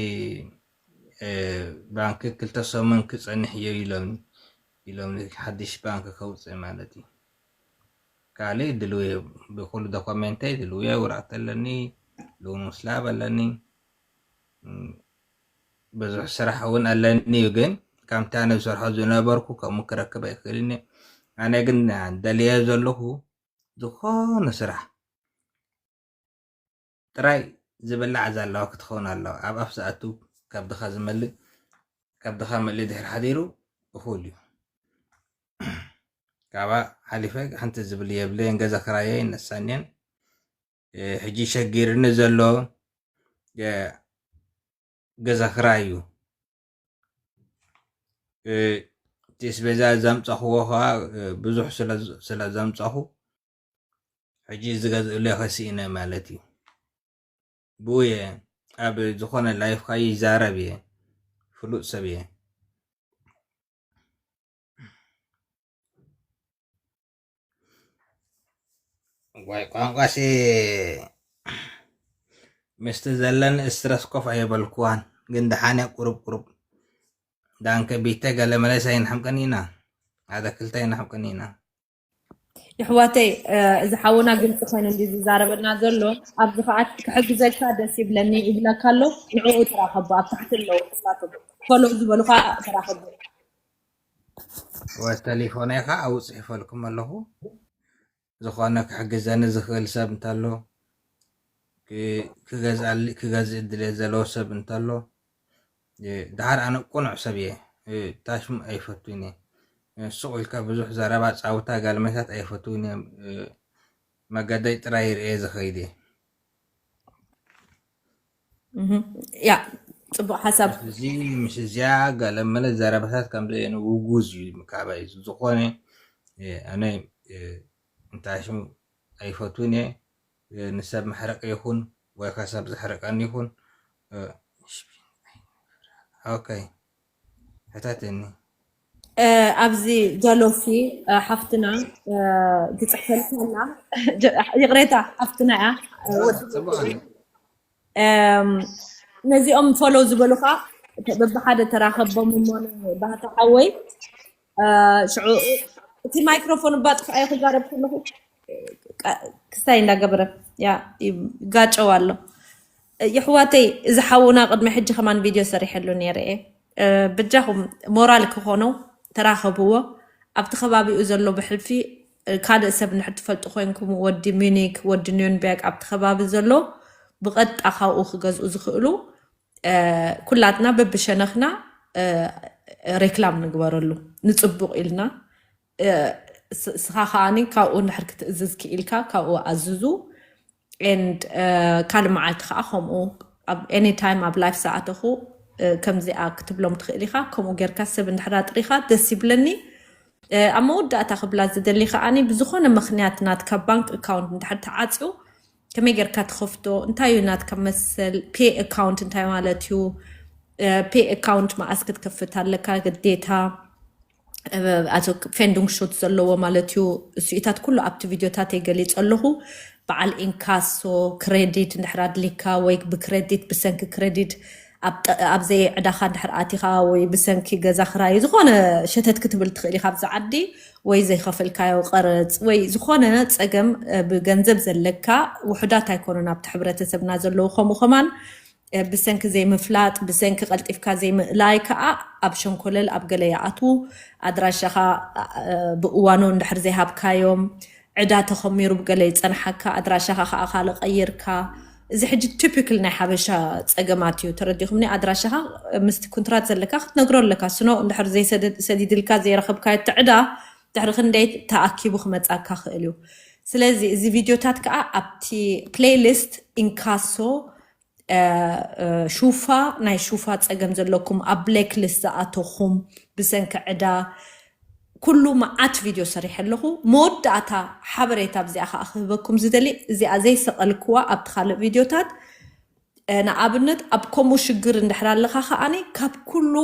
ባንክ ክልተ ሰሙን ክፀንሕ እዮ ኢሎምኒ። ኢሎምኒ ሓድሽ ባንክ ከውፅእ ማለት እዩ። ካልእ ድልው እየ ብኩሉ ዶኮሜንተይ ድልው እየ። ወረቐት ኣለኒ፣ ልውኑስ ላብ ኣለኒ፣ ብዙሕ ስራሕ እውን ኣለኒ እዩ። ግን ከምቲ ኣነ ዝሰርሖ ዝነበርኩ ከምኡ ክረክብ ኣይክእልን እየ። ኣነ ግን ደልየ ዘለኹ ዝኾነ ስራሕ ጥራይ ዝብላዕ ዛላዋ ክትኸውን ኣለዋ። ኣብ ኣፍ ዝኣቱ ካብ ድኻ ዝመልእ ካብ ድኻ መሊእ ድሕር ሓዲሩ እኹል እዩ። ካብኣ ሓሊፈ ሓንቲ ዝብል የብለየን። ገዛ ክራየ ይነሳን እየን። ሕጂ ሸጊርኒ ዘሎ ገዛ ክራይ እዩ። እቲ ስቤዛ ዘምፀኽዎ ከዓ ብዙሕ ስለ ዘምፀኹ ሕጂ ዝገዝእሉ ከሲእነ ማለት እዩ። ብኡ እየ ኣብ ዝኾነ ላይፍካ ይዛረብ እየ። ፍሉጥ ሰብ እየ። ዋይ ቋንቋሲ ምስቲ ዘለን ስትረስ ኮፍ ኣየበልኩዋን፣ ግን ደሓን እያ ቁሩብ ቁሩብ። ዳንከ ቢተ ገለ መለስ ኣይንሓምቀን ኢና። ሓደ ክልተ ኣይንሓምቀን ኢና። የሕዋተይ፣ እዚ ሓውና ግልፂ ኮይኑ እንዲ ዝዛረበና ዘሎ ኣብዚ ከዓ ክሕግዘካ ደስ ይብለኒ ይብለካ ኣሎ። ንዕኡ ተራኸቦ ኣብ ታሕቲ ኣለዉ ንሳቶም ፎሎ ዝበሉ ከዓ ተራኸቦ። ወተሊፎነይ ከዓ ኣውፅእ ይፈልኩም ኣለኹ። ዝኾነ ክሕግዘኒ ዝኽእል ሰብ እንተሎ፣ ክ- ክገዝኣሊ- ክገዝእ ድሌት ዘለዎ ሰብ እንተሎ፣ እ፣ ደሓር ኣነ ቁኑዕ ሰብ እየ። እ፣ ታሽሙ ኣይፈቱን እየ። እ፣ ሱቕ ኢልካ ብዙሕ ዘረባ ጻውታ ጋልመታት ኣይፈቱን እየ። እ፣ መገደይ ጥራይ ይርእየ ዝኸይድ እየ። እህ፣ ያ፣ ፅቡቅ ሓሳብ። እዚ ምስ እዚኣ ገለመለ ዘረባታት ከምዚ እየን ውጉዝ እዩ ምካባይ። ዝኾነ እ፣ ኣነ እ፣ እንታይ ሽሙ ኣይፈቱን እየ። እ፣ ንሰብ መሕረቂ ይኹን ወይ ከ ሰብ ዘሕረቀኒ ይኹን እ፣ ኦኬ፣ ሕተትኒ። እ፣ ኣብዚ ጃሎሲ እ፣ ሓፍትና እ፣ ትፅሕፈልካ ኣላ። ጀ- ይቕሬታ፣ ሓፍትና እያ። እ፣ ወዲ- ጽቡቅ ኣሎ። እም፣ ነዚኦም ፎሎው ዝበሉኻ በብሓደ ተራኸቦም እሞ፣ ባህታ ሓወይ፣ እ፣ ሽዑ እቲ ማይክሮፎን እባ ጥፍኣዮ ክዛረብ ከለኹ ቃ- ክስታይ እንዳገበረ ያ ይጋጨው ኣሎ። የሕዋተይ፣ እዚ ሓውና ቅድሚ ሕጂ ከማን ቪድዮ ሰሪሐሉ ነይረ እየ። እ፣ በጃኹም ሞራል ክኾኖ ተራኸብዎ። ኣብቲ ከባቢኡ ዘሎ ብሕልፊ እ፣ ካልእ ሰብ እንድሕር ትፈልጡ ኮይንኩም፣ ወዲ ሚኒክ፣ ወዲ ኒውንበርግ ኣብቲ ከባቢ ዘሎ ብቐጥታ ካብኡ ክገዝኡ ዝኽእሉ፣ እ፣ ኩላትና በብሸነኽና እ፣ ሬክላም ንግበረሉ፣ ንጽቡቕ ኢልና። እ፣ ስ- ስኻ ከኣኒ ካብኡ እንድሕር ክትእዝዝ ክኢልካ ካብኡ ኣዝዙ። And ካልእ መዓልቲ ከዓ ከምኡ ኣብ any time ኣብ ላይፍ ዝኣተኹ እ፣ ከምዚኣ ክትብሎም ትኽእል ኢኻ። ከምኡ ጌርካ ሰብ እንድሕር ኣጥሪኻ ደስ ይብለኒ። እ፣ ኣብ መወዳእታ ክብላ ዝደሊ ከዓኒ ብዝኾነ ምኽንያት ናትካ ባንክ ኣካውንት እንድሕር ተዓፅዩ ከመይ ጌርካ ትኸፍቶ? እንታይ እዩ ናትካ መሰል? ፔ ኣካውንት እንታይ ማለት እዩ? ፔ ኣካውንት መዓስ ክትከፍት ኣለካ ግዴታ? እ፣ ኣቶ ፌንዱንግ ሹት ዘለዎ ማለት እዩ። እሱኢታት ኩሉ ኣብቲ ቪዲዮታት የገሊፅ ኣለኹ። በዓል ኢንካሶ ክሬዲት እንድሕር ኣድሊካ ወይ ብክሬዲት ብሰንኪ ክሬዲት ኣብ ጠ- ኣብ ዘይዕዳኻ እንድሕር ኣቲኻ ወይ ብሰንኪ ገዛ ክራይ ዝኾነ ሸተት ክትብል ትኽእል ኢኻ ኣብዚ ዓዲ ወይ ዘይኸፈልካዮ ቀረፅ ወይ ዝኾነ ፀገም እ፣ ብገንዘብ ዘለካ ውሑዳት ኣይኮኑን ኣብቲ ሕብረተሰብና ዘለዉ ከምኡ ከማን እ፣ ብሰንኪ ዘይምፍላጥ ብሰንኪ ቀልጢፍካ ዘይምእላይ ከዓ ኣብ ሸንኮለል ኣብ ገለ ይኣትዉ ኣድራሻኻ እ፣ ብእዋኑ እንድሕር ዘይሃብካዮም ዕዳ ተኸሚሩ ብገለ ይፀንሓካ ኣድራሻኻ ከዓ ካልእ ቀይርካ እዚ ሕጂ ቲፒክል ናይ ሓበሻ ፀገማት እዩ ተረዲኹምኒ ኣድራሻኻ ምስቲ ኩንትራት ዘለካ ክትነግሮ ኣለካ ስኖ እንድሕር ዘይሰዲድልካ ዘይረኸብካዮ እቲ ዕዳ ድሕሪ ክንደይ ተኣኪቡ ክመፃካ ክእል እዩ ስለዚ እዚ ቪድዮታት ከዓ ኣብቲ ፕሌይሊስት ኢንካሶ ሹፋ ናይ ሹፋ ፀገም ዘለኩም ኣብ ብሌክ ሊስት ዝኣተኹም ብሰንኪ ዕዳ ኩሉ መዓት ቪድዮ ሰሪሐ ኣለኹ መወዳእታ ሓበሬታ ኣብዚኣ ከዓ ክህበኩም ዝደሊ እዚኣ ዘይሰቐልክዋ ኣብቲ ካልእ ቪድዮታት ንኣብነት ኣብ ከምኡ ሽግር እንድሕር ኣለኻ ከዓኒ ካብ ኩሉ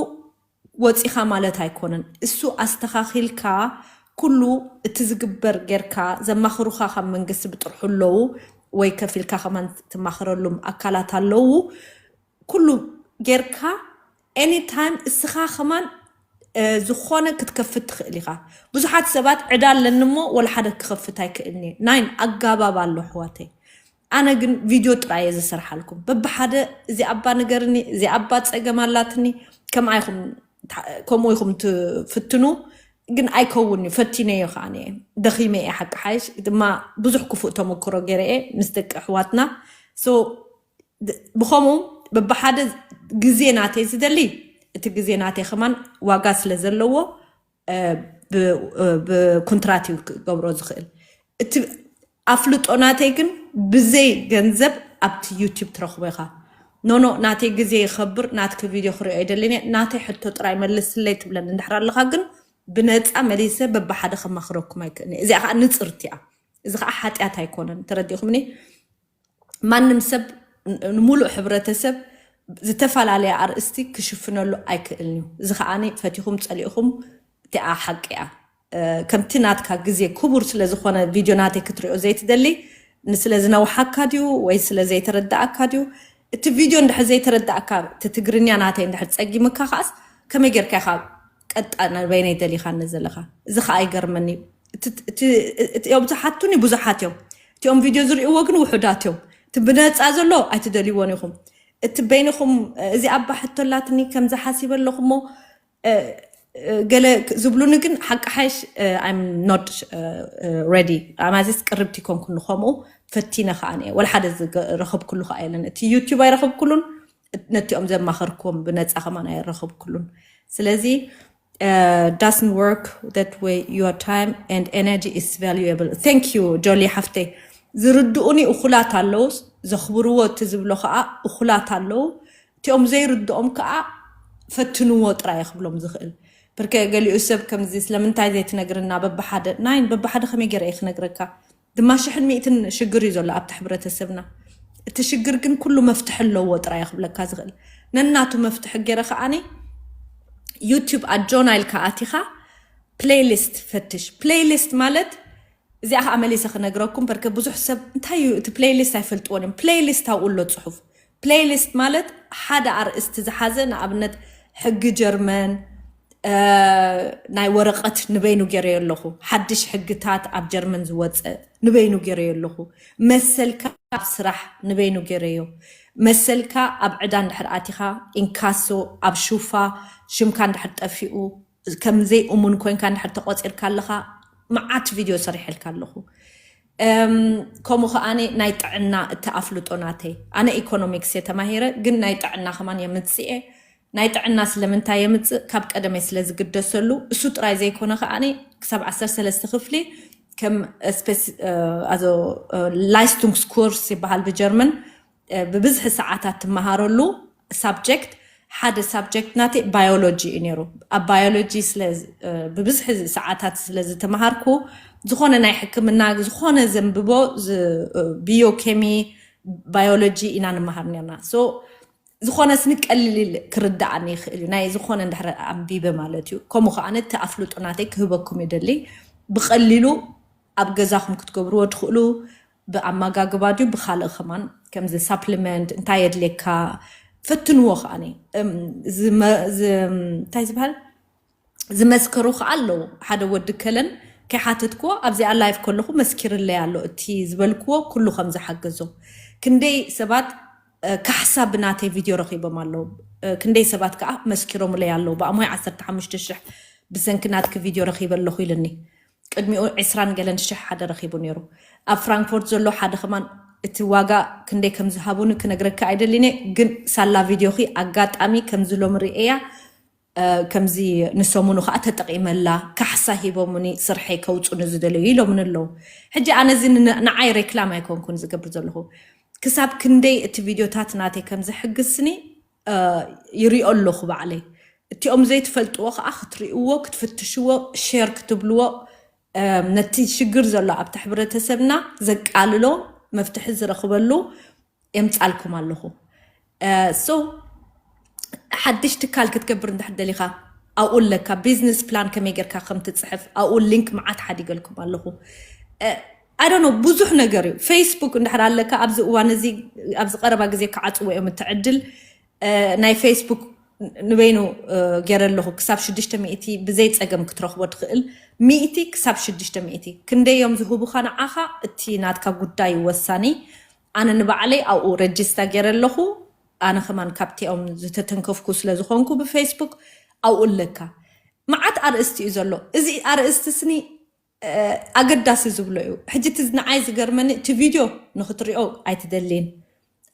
ወፂኻ ማለት ኣይኮነን እሱ ኣስተኻኺልካ ኩሉ እቲ ዝግበር ጌርካ ዘማኽሩኻ ካብ መንግስቲ ብጥርሑ ኣለዉ ወይ ከፊልካ ከማን ትማኽረሉም ኣካላት ኣለዉ ኩሉ ጌርካ ኤኒታይም እስኻ ከማን ዝኾነ ክትከፍት ትኽእል ኢኻ ብዙሓት ሰባት ዕዳ ኣለኒ እሞ ወላ ሓደ ክኸፍት ኣይክእልኒ ናይን ኣጋባብ ኣሎ ኣሕዋተይ ኣነ ግን ቪድዮ ጥራይ እየ ዝሰርሓልኩም በብሓደ እዚ ኣባ ንገርኒ እዚ ኣባ ፀገም ኣላትኒ ከምኡ ኢኹም ትፍትኑ ግን ኣይከውን እዩ ፈቲነዮ ከዓ ደኺመ እየ ሓቂ ሓይሽ ድማ ብዙሕ ክፉእ ተመክሮ ገይረ እየ ምስ ደቂ ኣሕዋትና ብኸምኡ በብሓደ ግዜ ናተይ ዝደሊ እቲ ግዜ ናተይ ከማን ዋጋ ስለ ዘለዎ ብኩንትራት እዩ ክገብሮ ዝኽእል እቲ ኣፍልጦ ናተይ ግን ብዘይ ገንዘብ ኣብቲ ዩቲብ ትረኽቦ ኢኻ ኖኖ ናተይ ግዜ ይኸብር ናትኪ ቪድዮ ክሪኦ ይደልን እየ ናተይ ሕቶ ጥራይ መልስለይ ትብለኒ እንድሕር ኣለኻ ግን ብነፃ መሊሰ በብሓደ ከማኽረኩም ኣይክእልን እየ እዚኣ ከዓ ንፅርቲ እያ እዚ ከዓ ሓጢኣት ኣይኮነን ተረዲኹምኒ ማንም ሰብ ንሙሉእ ሕብረተሰብ ዝተፈላለየ ኣርእስቲ ክሽፍነሉ ኣይክእልን እዩ እዚ ከዓ ፈቲኹም ፀሊእኹም እቲኣ ሓቂ እያ ከምቲ ናትካ ግዜ ክቡር ስለ ዝኾነ ቪድዮ ናተይ ክትሪኦ ዘይትደሊ ንስለ ዝነውሓካ ድዩ ወይ ስለ ዘይተረዳእካ ድዩ? እቲ ቪድዮ እንድሕር ዘይተረዳእካ፣ እቲ ትግርኛ ናተይ እንድሕር ጸጊምካ ከዓስ ከመይ ጌርካ ኢኻ ቀጣ ንበይነይ ደሊኻኒ ዘለኻ? እዚ ከኣ ይገርመኒ እዩ። እቲ- እቲ- እቲ- እዮም ዝሓቱኒ ብዙሓት እዮም። እቲኦም ቪድዮ ዝርእይዎ ግን ውሑዳት እዮም። እቲ ብነጻ ዘሎ ኣይትደልይዎን ኢኹም። እቲ በይንኹም እዚ ኣባ ሕቶ ኣላትኒ ከምዚ ሓሲበ ኣለኹ እሞ እ፣ እ፣ ገለ ክ- ዝብሉኒ ግን ሓቂ ሓይሽ I'm not ready ኣማዚስ ቅርብቲ ኮንኩ ንኸምኡ ፈቲነ ከዓ እየ ወላ ሓደ ዝገ- ረኸብኩሉ ከዓ የለን። እቲ ዩቲዩብ ኣይረኸብኩሉን፣ ነቲኦም ዘማኸርኩዎም ብነፃ ከማን ኣይረኸብኩሉን። ስለዚ doesn't work that way, your time and energy is valuable. Thank you ጆሊ ሓፍተይ። ዝርድኡኒ እኹላት ኣለዉ፣ ዘኽብርዎ እቲ ዝብሎ ከዓ እኹላት ኣለዉ። እቲኦም ዘይርድኦም ከዓ ፈትንዎ ጥራይ ክብሎም ዝኽእል። ብርከ ገሊኡ ሰብ ከምዚ ስለምንታይ ዘይትነግርና በብሓደ ናይን በብሓደ ከመይ ገይረ እየ ክነግረካ? ድማ ሽሕን ሚእትን ሽግር እዩ ዘሎ ኣብቲ ሕብረተሰብና። እቲ ሽግር ግን ኩሉ መፍትሒ ኣለዎ ጥራይ ክብለካ ዝኽእል። ነናቱ መፍትሒ ገይረ ከዓኒ ዩቲዩብ ኣጆና ኢልካ ኣቲኻ ፕሌይሊስት ፈትሽ። ፕሌይሊስት ማለት እዚኣ ከዓ መሊሰ ክነግረኩም በርከ ብዙሕ ሰብ እንታይ እዩ እቲ ፕሌይሊስት ኣይፈልጥዎን እዮም። ፕሌይሊስት ኣብኡ ኣሎ ፅሑፍ። ፕሌይሊስት ማለት ሓደ ኣርእስቲ ዝሓዘ፣ ንኣብነት ሕጊ ጀርመን ናይ ወረቐት ንበይኑ ገይረዮ ኣለኹ። ሓድሽ ሕግታት ኣብ ጀርመን ዝወፀ ንበይኑ ገይረዮ ኣለኹ። መሰልካ ኣብ ስራሕ ንበይኑ ገይረዮ። መሰልካ ኣብ ዕዳ እንድሕር ኣቲኻ፣ ኢንካሶ፣ ኣብ ሹፋ ሽምካ እንድሕር ጠፊኡ፣ ከም ዘይእሙን ኮይንካ እንድሕር ተቆፂርካ ኣለኻ፣ መዓት ቪድዮ ሰሪሐልካ ኣለኹ። ከምኡ ከዓኒ ናይ ጥዕና እቲ ኣፍልጦ ናተይ፣ ኣነ ኢኮኖሚክስ እየ ተማሂረ፣ ግን ናይ ጥዕና ከማን የምፅእ እየ። ናይ ጥዕና ስለምንታይ የምፅእ? ካብ ቀደመይ ስለ ዝግደሰሉ። እሱ ጥራይ ዘይኮነ ከዓኒ ክሳብ ዓሰርተ ሰለስተ ክፍሊ ከም ላይስቱንግስ ኩርስ ይበሃል ብጀርመን፣ ብብዝሒ ሰዓታት ትመሃረሉ ሳብጀክት፣ ሓደ ሳብጀክት ናተይ ባዮሎጂ እዩ ነይሩ። ኣብ ባዮሎጂ ብብዝሒ ሰዓታት ስለ ዝተመሃርኩ፣ ዝኾነ ናይ ሕክምና ዝኾነ ዘንብቦ፣ ቢዮኬሚ፣ ባዮሎጂ ኢና ንመሃር ነርና። ዝኾነ ስኒ ቀሊል ክርዳኣኒ ይኽእል እዩ፣ ናይ ዝኾነ እንድሕር ኣንቢበ ማለት እዩ። ከምኡ ከዓ ነቲ ኣፍልጦ ናተይ ክህበኩም ይደሊ። ብቐሊሉ ኣብ ገዛኹም ክትገብርዎ ትኽእሉ፣ ብኣመጋግባ ድዩ ብካልእ ከማን፣ ከምዚ ሳፕሊመንት እንታይ የድልየካ ፈትንዎ። ከዓኒ እንታይ ዝበሃል ዝመስከሩ ከዓ ኣለዉ። ሓደ ወዲ ከለን ከይሓተትክዎ ኣብዚኣ ላይፍ ከለኹ መስኪርለይ ኣሎ፣ እቲ ዝበልክዎ ኩሉ ከም ዝሓገዞ። ክንደይ ሰባት ካሕሳ ብናተይ ቪድዮ ረኺቦም ኣለዉ። ክንደይ ሰባት ከዓ መስኪሮምለይ ኣለዉ፣ ብኣሞይ ዓሰርተ ሓሙሽተ ሽሕ ብሰንኪ ናትኪ ቪድዮ ረኺበ ኣለኹ ኢልኒ። ቅድሚኡ ዕስራን ገለን ሽሕ ሓደ ረኺቡ ነይሩ። ኣብ ፍራንክፎርት ዘሎ ሓደ ከማን እቲ ዋጋ ክንደይ ከም ዝሃቡኒ ክነግረካ ኣይደሊነ፣ ግን ሳላ ቪድዮኺ ኣጋጣሚ ከምዚ ሎሚ ርእያ። ከምዚ ንሰሙኑ ከዓ ተጠቂመላ፣ ካሕሳ ሂቦምኒ ስርሐይ ከውፁኒ ዝደለዩ ኢሎምኒ ኣለዉ። ሕጂ ኣነ እዚ ንዓይ ሬክላም ኣይኮንኩን ዝገብር ዘለኹ። ክሳብ ክንደይ እቲ ቪድዮታት ናተይ ከም ዝሕግዝኒ ይሪኦ ኣለኹ ባዕለይ። እቲኦም ዘይትፈልጥዎ ከዓ ክትሪእዎ፣ ክትፍትሽዎ፣ ሼር ክትብልዎ፣ ነቲ ሽግር ዘሎ ኣብቲ ሕብረተሰብና ዘቃልሎ መፍትሒ ዝረኽበሉ የምፃልኩም ኣለኹ። ሶ ሓድሽ ትካል ክትገብር እንድሕር ደሊኻ ኣብኡ ኣለካ። ቢዝነስ ፕላን ከመይ ጌርካ ከም ትፅሕፍ ኣብኡ ሊንክ መዓት ሓዲገልኩም ኣለኹ። ኣይ ዶንት ኖ ብዙሕ ነገር እዩ። ፌስቡክ እንድሕር ኣለካ ኣብዚ እዋን እዚ ኣብዚ ቀረባ ግዜ ክዓፅዎ እዮም እቲ ዕድል። ናይ ፌስቡክ ንበይኑ ገይረ ኣለኹ። ክሳብ ሽዱሽተ ሚእቲ ብዘይ ፀገም ክትረኽቦ ትኽእል። ሚእቲ ክሳብ ሽዱሽተ ሚእቲ ክንደይ እዮም ዝህቡኻ ንዓኻ እቲ ናትካ ጉዳይ እዩ ወሳኒ። ኣነ ንባዕለይ ኣብኡ ረጅስታ ገይረ ኣለኹ። ኣነ ከማን ካብቲኦም ዝተተንከፍኩ ስለ ዝኾንኩ ብፌስቡክ ኣብኡ ኣለካ። መዓት ኣርእስቲ እዩ ዘሎ። እዚ ኣርእስቲ ስኒ ኣገዳሲ ዝብሎ እዩ። ሕጂ እቲ ንዓይ ዝገርመኒ እቲ ቪድዮ ንክትሪኦ ኣይትደልይን።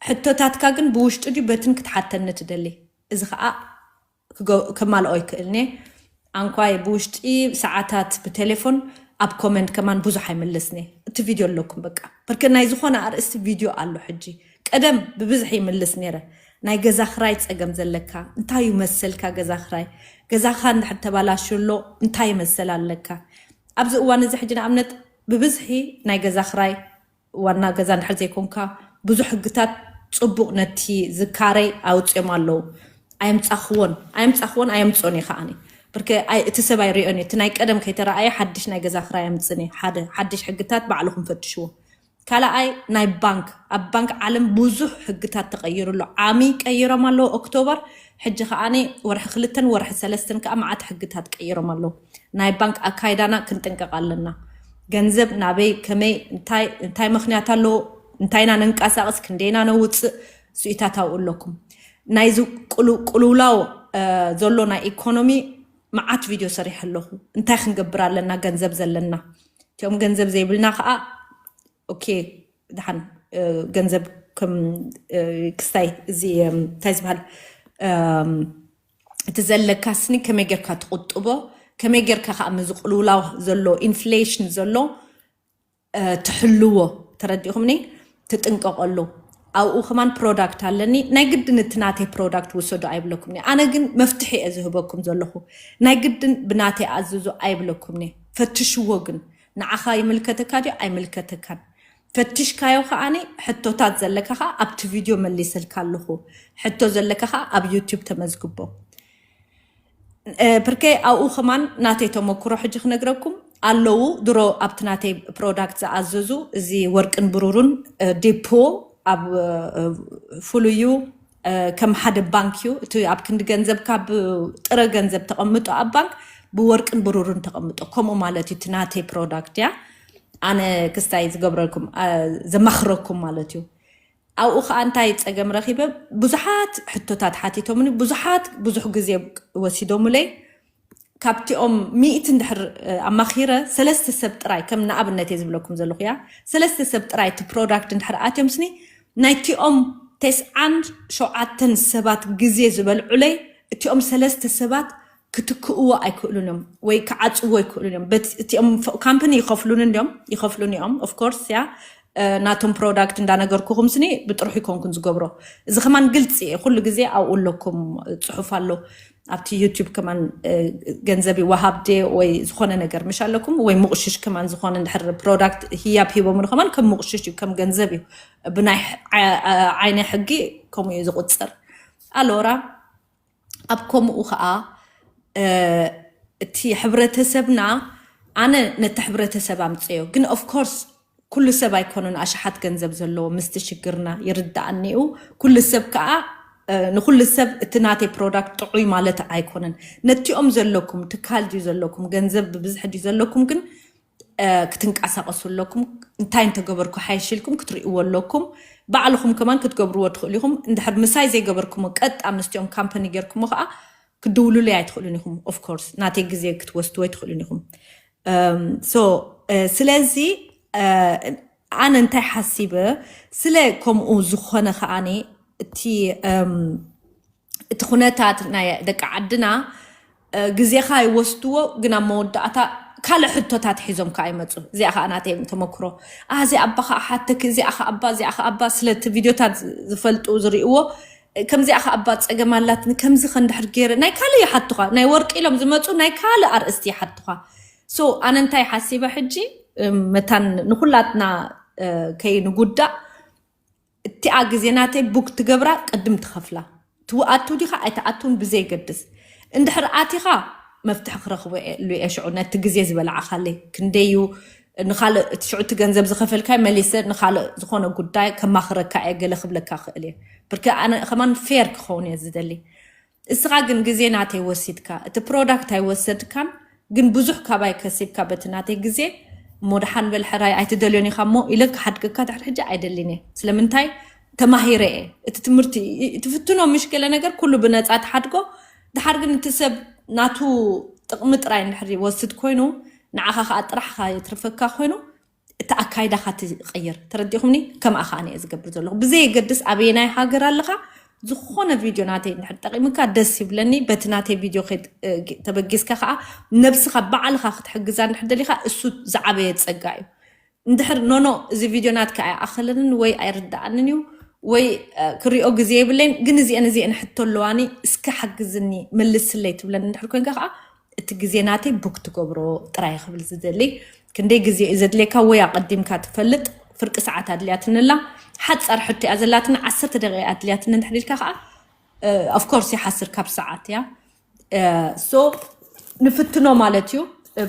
ሕቶታትካ ግን ብውሽጢ ድዩ በትን ክትሓተኒ ትደሊ? እዚ ከዓ ከማልኦ ይክእልኒ። ኣንኳይ ብውሽጢ ሰዓታት ብቴሌፎን ኣብ ኮመንት ከማን ብዙሕ ኣይምልስኒ። እቲ ቪድዮ ኣለኩም በቃ በርከ ናይ ዝኾነ ኣርእስቲ ቪድዮ ኣሎ። ሕጂ ቀደም ብብዝሒ ይምልስ ነይረ። ናይ ገዛ ክራይ ፀገም ዘለካ እንታይ እዩ መሰልካ? ገዛ ክራይ ገዛኻ እንድሕር ተባላሽሎ እንታይ መሰል ኣለካ? ኣብዚ እዋን እዚ ሕጂ ንኣብነት ብብዝሒ ናይ ገዛ ክራይ ዋና ገዛ እንድሕር ዘይኮንካ ብዙሕ ህግታት ፅቡቕ ነቲ ዝካረይ ኣውፅኦም ኣለዉ። ኣየምፃኽዎን ኣየምፃኽዎን ኣየምፅኦን እየ ከዓኒ ብርከ እቲ ሰብ ኣይሪኦን እዩ። እቲ ናይ ቀደም ከይተረኣየ ሓድሽ ናይ ገዛ ክራይ ኣምፅን እየ። ሓደ ሓድሽ ሕግታት ባዕልኹም ፈትሽዎ። ካልኣይ ናይ ባንክ፣ ኣብ ባንክ ዓለም ብዙሕ ሕግታት ተቐይሩ ኣሎ። ዓሚ ቀይሮም ኣለዉ ኦክቶበር፣ ሕጂ ከዓኒ ወርሒ ክልተን ወርሒ ሰለስተን ከዓ መዓት ሕግታት ቀይሮም ኣለዉ። ናይ ባንክ ኣካይዳና ክንጥንቀቕ ኣለና። ገንዘብ ናበይ፣ ከመይ፣ እንታይ እንታይ ምኽንያት ኣለዎ፣ እንታይና ነንቀሳቕስ፣ ክንደይና ነውፅእ፣ ስኢታት ኣብኡ ኣለኩም። ናይዚ ቅሉ- ቅልውላው ዘሎ ናይ ኢኮኖሚ መዓት ቪድዮ ሰሪሐ ኣለኹ። እንታይ ክንገብር ኣለና ገንዘብ ዘለና? እቲኦም ገንዘብ ዘይብልና ከዓ ኦኬ፣ ደሓን ገንዘብ ከም ክስታይ እዚ እንታይ ዝበሃል እቲ ዘለካ ስኒ ከመይ ጌርካ ትቁጥቦ፣ ከመይ ጌርካ ከዓ ምዚ ቅልውላው ዘሎ ኢንፍሌሽን ዘሎ ትሕልዎ፣ ተረዲኹምኒ፣ ትጥንቀቐሉ። ኣብኡ ከማን ፕሮዳክት ኣለኒ። ናይ ግድን እቲ ናተይ ፕሮዳክት ውሰዱ ኣይብለኩም። ኣነ ግን መፍትሒ እየ ዝህበኩም ዘለኹ። ናይ ግድን ብናተይ ኣዝዙ ኣይብለኩም። ፈትሽዎ ግን ንዓኻ ይምልከተካ ድዩ ኣይምልከተካን? ፈትሽካዮ ከዓኒ ሕቶታት ዘለካ ከዓ ኣብቲ ቪድዮ መሊሰልካ ኣለኹ። ሕቶ ዘለካ ከዓ ኣብ ዩቲዩብ ተመዝግቦ። ብርከ ኣብኡ ከማን ናተይ ተመክሮ ሕጂ ክነግረኩም ኣለዉ። ድሮ ኣብቲ ናተይ ፕሮዳክት ዝኣዘዙ እዚ ወርቅን ብሩርን ዲፖ ኣብ ፍሉዩ ከም ሓደ ባንክ እዩ። እቲ ኣብ ክንዲ ገንዘብ ካብ ጥረ ገንዘብ ተቐምጦ ኣብ ባንክ ብወርቅን ብሩርን ተቐምጦ ከምኡ ማለት እዩ። እቲ ናተይ ፕሮዳክት እያ። ኣነ ክስታይ ዝገብረልኩም ዘማኽረኩም ማለት እዩ። ኣብኡ ከዓ እንታይ ፀገም ረኪበ? ብዙሓት ሕቶታት ሓቲቶምኒ፣ ብዙሓት ብዙሕ ግዜ ወሲዶምለይ። ካብቲኦም ሚእቲ እንድሕር ኣማኺረ ሰለስተ ሰብ ጥራይ፣ ከም ንኣብነት እየ ዝብለኩም ዘለኹ እያ፣ ሰለስተ ሰብ ጥራይ እቲ ፕሮዳክት እንድሕር ኣትዮም ስኒ ናይቲኦም ተስዓን ሸውዓተን ሰባት ግዜ ዝበልዑለይ እቲኦም ሰለስተ ሰባት ክትክእዎ ኣይክእሉን እዮም ወይ ክዓፅዎ ኣይክእሉን እዮም። እቲኦም ካምፕኒ ይኸፍሉን እንዲዮም ይኸፍሉን እዮም ኦፍኮርስ እያ ናቶም ፕሮዳክት እንዳነገርኩኹም ስኒ ብጥርሑ ይኮንኩን ዝገብሮ። እዚ ከማን ግልፂ እየ፣ ኩሉ ግዜ ኣብኡ ኣለኩም ፅሑፍ ኣሎ ኣብቲ ዩቲዩብ ከማን ገንዘብ ይወሃብ ድ ወይ ዝኾነ ነገር ምሽ ኣለኩም ወይ ምቑሽሽ ከማን ዝኾነ እንድሕር ፕሮዳክት ህያብ ሂቦምኒ ከማን ከም ምቑሽሽ እዩ ከም ገንዘብ እዩ ብናይ ዓይነ ሕጊ ከምኡ እዩ ዝቁፅር። ኣሎራ ኣብ ከምኡ ከዓ እቲ ሕብረተሰብና ኣነ ነቲ ሕብረተሰብ ኣምፀዮ ግን ኦፍኮርስ ኩሉ ሰብ ኣይኮነን ኣሽሓት ገንዘብ ዘለዎ ምስቲ ሽግርና ይርዳእኒ እዩ። ኩሉ ሰብ ከዓ ንኩሉ ሰብ እቲ ናተይ ፕሮዳክት ጥዑይ ማለት ኣይኮነን። ነቲኦም ዘለኩም ትካል ድዩ ዘለኩም ገንዘብ ብብዝሒ ድዩ ዘለኩም ግን ክትንቀሳቀሱ ኣለኩም። እንታይ እንተገበርኩ ሓይሽ ኢልኩም ክትርእይዎ ኣለኩም። ባዕልኹም ከማን ክትገብርዎ ትኽእሉ ኢኹም። እንድሕር ምሳይ ዘይገበርኩሞ ቀጣ ምስትኦም ካምፓኒ ጌርኩሞ ከዓ ክድውሉለይ ኣይትኽእሉን ኢኹም። ኦፍኮርስ ናተይ ግዜ ክትወስድዎ ኣይትኽእሉን ኢኹም። ሶ ስለዚ ኣነ እንታይ ሓሲበ ስለ ከምኡ ዝኾነ ከዓኒ እቲ እቲ ኩነታት ናይ ደቂ ዓድና ግዜኻ ይወስድዎ ግን ኣብ መወዳእታ ካልእ ሕቶታት ሒዞም ከዓ ይመፁ። እዚኣ ከዓ ናተይ ተመክሮ። እዚ ኣባ ከዓ ሓተክ እዚኣ ከዓ ኣባ እዚኣ ከዓ ኣባ ስለቲ ቪድዮታት ዝፈልጡ ዝርእዎ ከምዚኣ ከዓ ኣባ ፀገም ኣላትኒ ከምዚ ከንድሕር ገይረ ናይ ካልእ ይሓቱኻ። ናይ ወርቂ ኢሎም ዝመፁ ናይ ካልእ ኣርእስቲ ይሓቱኻ። ሶ ኣነ እንታይ ሓሲበ ሕጂ መታን ንኩላትና ከይንጉዳእ እቲኣ ግዜ ናተይ ቡክ ትገብራ ቅድም ትኸፍላ ትኣቱ ዲኻ ኣይተኣቱን ብዘይገድስ እንድሕር ኣቲኻ መፍትሒ ክረኽቡ ሉ እየ ሽዑ ነቲ ግዜ ዝበላዓኻለይ ክንደዩ ንካልእ እቲ ሽዑ እቲ ገንዘብ ዝኸፈልካይ መሊሰ ንካልእ ዝኾነ ጉዳይ ከማኽረካ እየ ገለ ክብለካ ክእል እየ ብርክ ኣነ ከማን ፌር ክኸውን እየ ዝደሊ እስኻ ግን ግዜ ናተይ ወሲድካ እቲ ፕሮዳክት ኣይወሰድካን ግን ብዙሕ ካባይ ከሲብካ በቲ ናተይ ግዜ እሞ ደሓን በል ሕራይ ኣይትደልዮን ኢኻ እሞ ኢለ ክሓድገካ ድሕሪ ሕጂ ኣይደልን እየ ስለምንታይ ተማሂረ እየ እቲ ትምህርቲ ትፍትኖ ምሽ ገለ ነገር ኩሉ ብነፃ ትሓድጎ ድሓር ግን እቲ ሰብ ናቱ ጥቕሚ ጥራይ እንድሕር ይወስድ ኮይኑ ንዓኻ ከዓ ጥራሕኻ የትርፈካ ኮይኑ እቲ ኣካይዳኻ ትቕይር ተረዲኹምኒ ከምኣ ከዓ እየ ዝገብር ዘለኹ ብዘየገድስ ኣበየናይ ሃገር ኣለኻ ዝኾነ ቪድዮ ናተይ እንድሕር ጠቂምካ ደስ ይብለኒ በቲ ናተይ ቪድዮ ተበጊስካ ከዓ ነብስኻ ባዕልኻ ክትሕግዛ እንድሕር ደሊኻ እሱ ዝዓበየ ፀጋ እዩ እንድሕር ኖኖ እዚ ቪድዮ ናትካ ኣይኣኸለንን ወይ ኣይርዳኣንን እዩ ወይ ክሪኦ ግዜ የብለይን ግን እዚአን እዚአን ሕቶ ኣለዋኒ እስከ ሓግዝኒ መልስለይ ትብለኒ እንድሕር ኮይንካ ከዓ እቲ ግዜ ናተይ ቡክ ትገብሮ ጥራይ ክብል ዝደሊ ክንደይ ግዜ እዩ ዘድልየካ ወይ ኣቐዲምካ ትፈልጥ ፍርቂ ሰዓት ኣድልያትንላ ሓፃር ሕቶ እያ ዘላትና ዓሰርተ ደቂቃ ኣድልያትኒ እንድሕር ኢልካ ከዓ ኦፍኮርስ ይሓስር ካብ ሰዓት እያ ሶ ንፍትኖ ማለት እዩ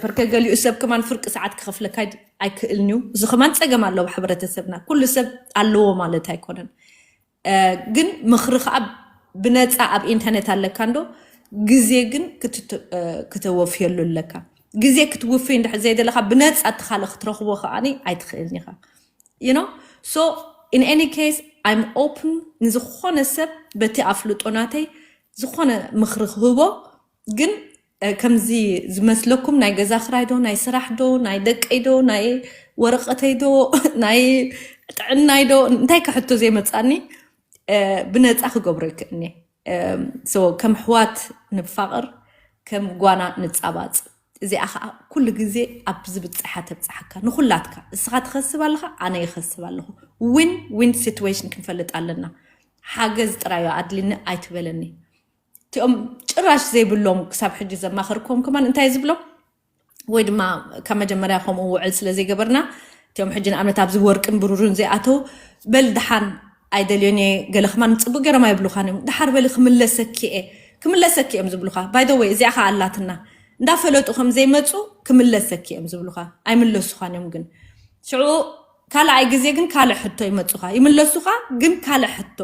ብርከ ገሊኡ ሰብ ከማን ፍርቂ ሰዓት ክኸፍለካ ኣይክእልን እዩ። እዚ ከማን ጸገም ኣለዎ ኣብ ሕብረተሰብና። ኩሉ ሰብ ኣለዎ ማለት ኣይኮነን። እ፣ ግን ምኽሪ ከዓ ብነፃ ኣብ ኢንተርኔት ኣለካ እንዶ፣ ግዜ ግን ክትት-፣ እ፣ ክተወፍየሉ ኣለካ። ግዜ ክትውፍይ እንድሕር ዘይደለካ ብነፃ እቲ ካልእ ክትረኽቦ ከዓኒ ኣይትኽእልን ኢኻ። You know? So, in any case, I'm open ንዝኾነ ሰብ በቲ ኣፍልጦ ናተይ ዝኾነ ምኽሪ ክህቦ፣ ግን እ፣ ከምዚ ዝመስለኩም ናይ ገዛ ክራይ ዶ፣ ናይ ስራሕ ዶ፣ ናይ ደቀይ ዶ፣ ናይ ወረቐተይ ዶ፣ ናይ ጥዕናይ ዶ፣ እንታይ ክሕቶ ዘይመጻኒ፣ እ፣ ብነጻ ክገብሮ ይክእልኒ። እ፣ so ከም ኣሕዋት ንፋቐር፣ ከም ጓና ንጻባጽ። እዚኣ ኸዓ ኩሉ ግዜ ኣብ ዝብጽሓ ተብጽሓካ፣ ንኹላትካ። እስኻ ትኸስብ ኣለኻ፣ ኣነ ይኸስብ ኣለኹ። ዊን ዊን ሲትዌሽን ክንፈልጥ ኣለና። ሓገዝ ጥራይ እዩ ኣድልኒ ኣይትበለኒ። እቲኦም ጭራሽ ዘይብሎም ክሳብ ሕጂ ዘማኸርኩም ከማን እንታይ ዝብሎም፣ ወይ ድማ ካብ መጀመርያ ከምኡ ውዕል ስለ ዘይገበርና፣ እቲኦም ሕጂ ንኣብነት ኣብዚ ወርቅን ብሩርን ዘይኣተው፣ በል ድሓን ኣይደልዮን እየ፣ ገለ ከማን ጽቡቅ ገይሮም ኣይብሉኻን እዮም። ድሓር በሊ ክምለሰኪ እየ፣ ክምለሰኪ እዮም ዝብሉኻ። By the way፣ እዚኣ ኸኣ ኣላትና። እንዳፈለጡ ከም ዘይመጹ ክምለሰኪ እዮም ዝብሉኻ። ኣይምለሱኻን እዮም ግን። ሽዑ ካልኣይ ግዜ ግን ካልእ ሕቶ ይመጹኻ። ይምለሱኻ ግን ካልእ ሕቶ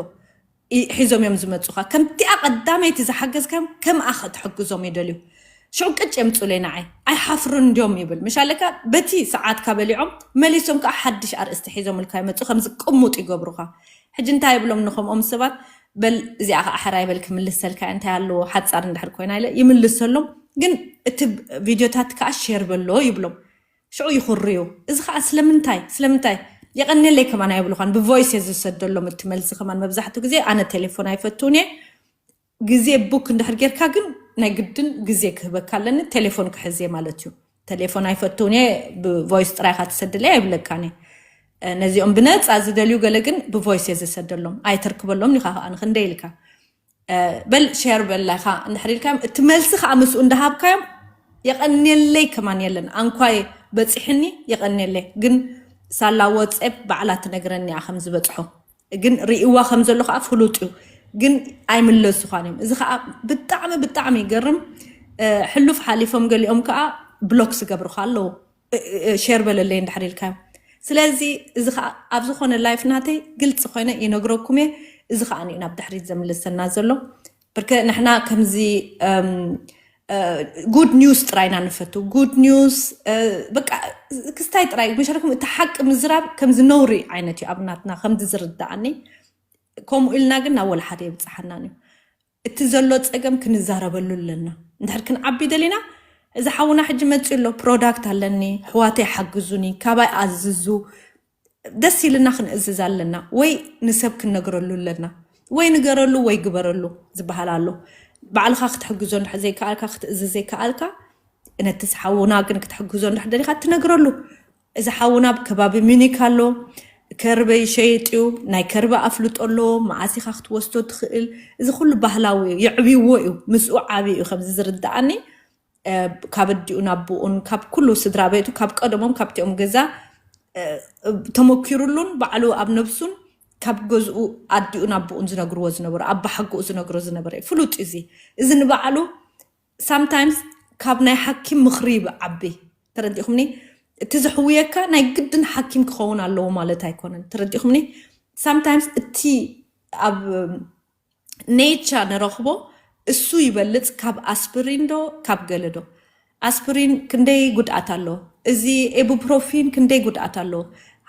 ይ-፣ ሒዞም እዮም ዝመጹኻ። ከምቲኣ ቀዳመይቲ ዝሓገዝካዮም ከምኣ ክትሕግዞም ይደልዩ። ሽዑ ቅጭ የምጹለይ ንዓይ። ኣይሓፍሩን እንድዮም ይብል። ምሽ ኣለካ በቲ ሰዓትካ በሊዖም መሊሶም ከኣ ሓድሽ ኣርእስቲ ሒዞምልካ ይመጹ። ከምዚ ቅሙጥ ይገብሩኻ። ሕጂ እንታይ ይብሎም ንኸምኦም ሰባት? በል እዚኣ ከኣ ሕራይ በል ክምልሰልካ እየ፣ እንታይ ኣለዎ ሓጻር እንድሕር ኮይና ኢለ ይምልሰሎም። ግን እቲ ቪድዮታት ከኣ ሼር በሎ ይብሎም። ሽዑ ይኹርዩ። እዚ ኸዓ ስለምንታይ? ስለምንታይ? የቐንየለይ ከማን ኣይብሉኻን። ብቮይስ እየ ዝሰደሎም እቲ መልሲ ከማን። መብዛሕትኡ ግዜ ኣነ ቴሌፎን ኣይፈትውን እየ። ግዜ ቡክ እንድሕር ጌርካ ግን ናይ ግድን ግዜ ክህበካ ኣለኒ፣ ቴሌፎን ክሕዝ እየ ማለት እዩ። ቴሌፎን ኣይፈትውን እየ፣ ብቮይስ ጥራይ ኢኻ ትሰድለይ ኣይብለካን እየ። እ፣ ነዚኦም ብነጻ ዝደልዩ ገለ ግን ብቮይስ እየ ዝሰደሎም። ኣይተርክበሎም ኢኻ ከኣ ንኽንደይ ኢልካ። እ፣ በል ሼር በል ኢኻ እንድሕር ኢልካዮም፣ እቲ መልሲ ከኣ ምስኡ እንዳሃብካዮም የቐንየለይ ከማን የለን። ኣንኳይ በጺሕኒ የቐንየለይ። ግን ሳላ ወጼፕ ባዕላ ትነግረኒ እያ ከም ዝበጽሖ። ግን ርእይዋ ከም ዘሎ ከኣ ፍሉጥ እዩ። ግን ኣይምለሱኻን እዮም። እዚ ከኣ ብጣዕሚ፣ ብጣዕሚ ይገርም። እ፣ ሕሉፍ ሓሊፎም ገሊኦም ከኣ ብሎክ ዝገብሩኻ ኣለዉ። እ፣ እ፣ እ፣ ሼር በለለይ እንድሕር ኢልካዮም። ስለዚ እዚ ከኣ ኣብ ዝኾነ ላይፍ ናተይ ግልጺ ኮይነ ይነግረኩም እየ። እዚ ከኣ እዩ ናብ ድሕሪት ዘምልሰና ዘሎ። ብርከ ንሕና ከምዚ፣ እም፣ እ፣ ጉድ ኒውስ ጥራይ ኢና ንፈቱ። ጉድ ኒውስ፣ እ፣ በቃ ክስታይ ጥራይ መሸረኩም እቲ ሓቂ ምዝራብ ከምዚ ነውሪ ዓይነት እዩ ኣብ ናትና ከምዚ ዝርድኣኒ። ከምኡ ኢልና ግን ናብ ወላ ሓደ የብጽሓናን እዩ። እቲ ዘሎ ጸገም ክንዛረበሉ ኣለና። እንድሕር ክንዓቢ ደሊና፣ እዚ ሓውና ሕጂ መጺኡ ኣሎ፣ ፕሮዳክት ኣለኒ፣ ኣሕዋተይ ሓግዙኒ፣ ካባይ ኣዝዙ፣ ደስ ኢልና ክንእዝዝ ኣለና። ወይ ንሰብ ክንነግረሉ ኣለና። ወይ ንገረሉ ወይ ግበረሉ ዝበሃል ኣሎ። ባዕልኻ ክትሕግዞ እንድሕር ዘይከኣልካ፣ ክትእዝዝ ዘይከኣልካ፣ ነቲ ሓውና ግን ክትሕግዞ እንድሕር ደሊኻ ትነግረሉ። እዚ ሓውና ኣብ ከባቢ ሚኒክ ኣሎ፣ ከርበ ይሸይጥ እዩ፣ ናይ ከርበ ኣፍልጦ ኣሎ፣ መዓስ ኢኻ ክትወስዶ ትኽእል፣ እዚ ኩሉ ባህላዊ እዩ፣ የዕብይዎ እዩ፣ ምስኡ ዓብዩ እዩ ከምዚ ዝርድኣኒ። እ፣ ካብ ኣዲኡ ናብ ብኡን፣ ካብ ኩሉ ስድራ ቤቱ፣ ካብ ቀደሞም፣ ካብቲኦም ገዛ፣ እ፣ ተመኪሩሉን ባዕሉ ኣብ ነብሱን ካብ ገዝኡ ኣዲኡ ናብ ብኡን ዝነግርዎ ዝነበሩ፣ ኣባሓጎኡ ዝነግሮ ዝነበረ እዩ። ፍሉጥ እዩ እዚ። እዚ ንባዕሉ ሳምታይምስ ካብ ናይ ሓኪም ምኽሪ ይዓቢ። ተረዲእኹምኒ? እቲ ዘሕውየካ ናይ ግድን ሓኪም ክኸውን ኣለዎ ማለት ኣይኮነን። ተረዲእኹምኒ? ሳምታይምስ እቲ ኣብ ኔቻ ንረኽቦ እሱ ይበልጽ ካብ ኣስፕሪን ዶ ካብ ገለ ዶ? ኣስፕሪን ክንደይ ጉድኣት ኣሎ፣ እዚ ኤቡፕሮፊን ክንደይ ጉድኣት ኣሎ።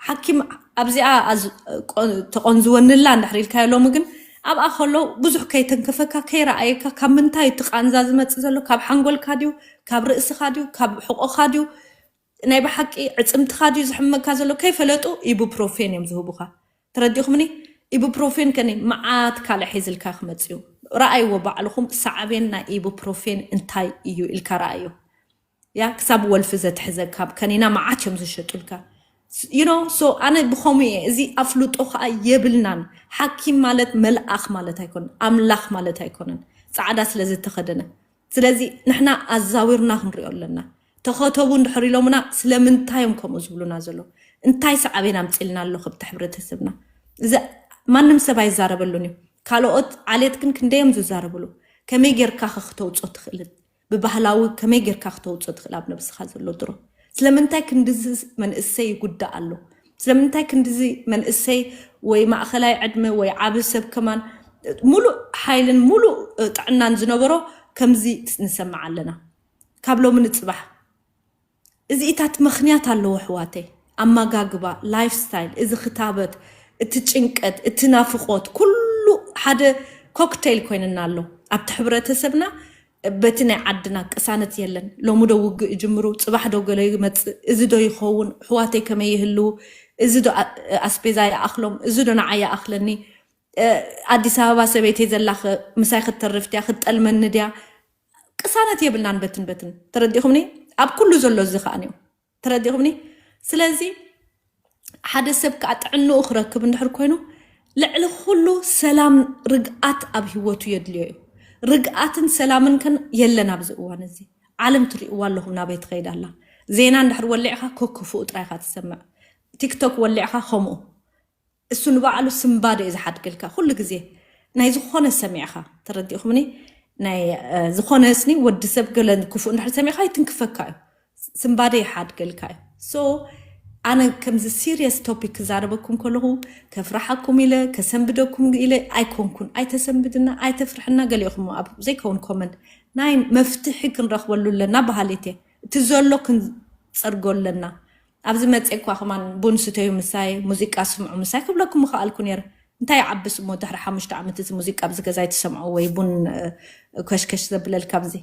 ሓኪም ኣብዚኣ ኣዝ-፣ ቆ-፣ ተቆንዝወንላ እንድሕር ኢልካዮ ሎሚ ግን ኣብኣ ከሎ ብዙሕ ከይተንከፈካ ከይረኣየካ ካብ ምንታይ እቲ ቃንዛ ዝመጽእ ዘሎ ካብ ሓንጎልካ ድዩ ካብ ርእስኻ ድዩ ካብ ሕቆኻ ድዩ ናይ ብሓቂ ዕጽምትኻ ድዩ ዝሕመካ ዘሎ ከይፈለጡ ኢቡፕሮፌን እዮም ዝህቡኻ። ተረዲእኹምኒ? ኢቡፕሮፌን ከኒ መዓት ካልእ ሒዝልካ ክመጽእ እዩ። ረኣይዎ ባዕልኹም ሳዕቤን ናይ ኢቡፕሮፌን እንታይ እዩ ኢልካ ረኣዮ። ያ ክሳብ ወልፊ ዘትሕዘካ ከኒና መዓት እዮም ዝሸጡልካ። You know, so ኣነ ብኸምኡ እየ። እዚ ኣፍልጦ ከዓ የብልናን። ሓኪም ማለት መልኣኽ ማለት ኣይኮነን፣ ኣምላኽ ማለት ኣይኮነን። ጻዕዳ ስለ ዝተኸደነ። ስለዚ ንሕና ኣዛዊርና ክንሪኦ ኣለና። ተኸተቡ እንድሕር ኢሎምና ስለምንታይ እዮም ከምኡ ዝብሉና ዘሎ? እንታይ ሳዕቤን ኣምፂልና ኣሎ ከብቲ ሕብረተሰብና? እዚ ማንም ሰብ ኣይዛረበሉን እዩ። ካልኦት ዓሌት ግን ክንደይ እዮም ዝዛረብሉ? ከመይ ጌርካ ከ ክተውፅኦ ትኽእልን? ብባህላዊ ከመይ ጌርካ ክተውፅኦ ትኽእል ኣብ ነብስኻ ዘሎ ድሮ? ስለምንታይ ክንድዚ መንእሰይ ይጉዳእ ኣሎ? ስለምንታይ ክንድዚ መንእሰይ ወይ ማእኸላይ ዕድመ ወይ ዓቢ ሰብ ከማን ሙሉእ ሓይልን ሙሉእ ጥዕናን ዝነበሮ ከምዚ ንሰምዕ ኣለና? ካብ ሎሚ ንጽባሕ እዚ ኢታት ምኽንያት ኣለዎ ኣሕዋተይ። ኣመጋግባ፣ ላይፍ ስታይል፣ እዚ ክታበት፣ እቲ ጭንቀት፣ እቲ ናፍቆት፣ ኩሉ ሓደ ኮክቴል ኮይንና ኣሎ ኣብቲ ሕብረተሰብና። በቲ ናይ ዓድና ቅሳነት የለን። ሎሚ ዶ ውግእ ይጅምሩ፣ ጽባሕ ዶ ገለ ይመጽእ፣ እዚ ዶ ይኸውን፣ ኣሕዋተይ ከመይ ይህልዉ፣ እዚ ዶ ኣ-፣ ኣስቤዛ ይኣኽሎም፣ እዚ ዶ ንዓይ ይኣኽለኒ፣ እ፣ ኣዲስ ኣበባ ሰበይተይ ዘላኸ ምሳይ ክትተርፍ ድያ፣ ክትጠልመኒ ድያ? ቅሳነት የብልናን በትን በትን። ተረዲኹምኒ? ኣብ ኩሉ ዘሎ እዚ ከኣ እዩ። ተረዲኹምኒ? ስለዚ ሓደ ሰብ ከኣ ጥዕንኡ ክረክብ እንድሕር ኮይኑ ልዕሊ ኩሉ ሰላም፣ ርግኣት ኣብ ህይወቱ የድልዮ እዩ። ርግኣትን ሰላምን ከን የለን ኣብዚ እዋን እዚ። ዓለም ትሪእዋ ኣለኹም ናበይ ትኸይድ ኣላ። ዜና እንድሕር ወሊዕኻ ኮክፉኡ ጥራይ ኢኻ ትሰምዕ። ቲክቶክ ወሊዕኻ ከምኡ። እሱ ንባዕሉ ስንባደ እዩ ዝሓድገልካ። ኩሉ ግዜ ናይ ዝኾነ ሰሚዕኻ፣ ተረዲእኹምኒ? ናይ፣ እ፣ ዝኾነ ስኒ ወዲ ሰብ ገለ ክፉእ እንድሕር ሰሚዕኻ ይትንክፈካ እዩ። ስንባደ ይሓድገልካ እዩ። So ኣነ ከምዚ ሲሪየስ ቶፒክ ክዛረበኩም ከለኹ ከፍርሓኩም ኢለ፣ ከሰንብደኩም ኢለ ኣይኮንኩን። ኣይተሰንብድና፣ ኣይተፍርሕና ገሊኹም ኣብ ዘይከውን ኮመንት። ናይ መፍትሒ ክንረኽበሉ ኣለና በሃሊት እየ። እቲ ዘሎ ክንጸርጎ ኣለና። ኣብዚ መጽእ እኳ ከማን ቡን ስተዩ ምሳይ፣ ሙዚቃ ስምዑ ምሳይ ክብለኩም ምኽኣልኩ ነይረ። እንታይ ይዓብስ እሞ ድሕሪ ሓሙሽተ ዓመት እዚ ሙዚቃ ኣብዚ ገዛ ኣይትሰምዑ ወይ ቡን፣ እ፣ ከሽከሽ ዘብለልካ ኣብዚ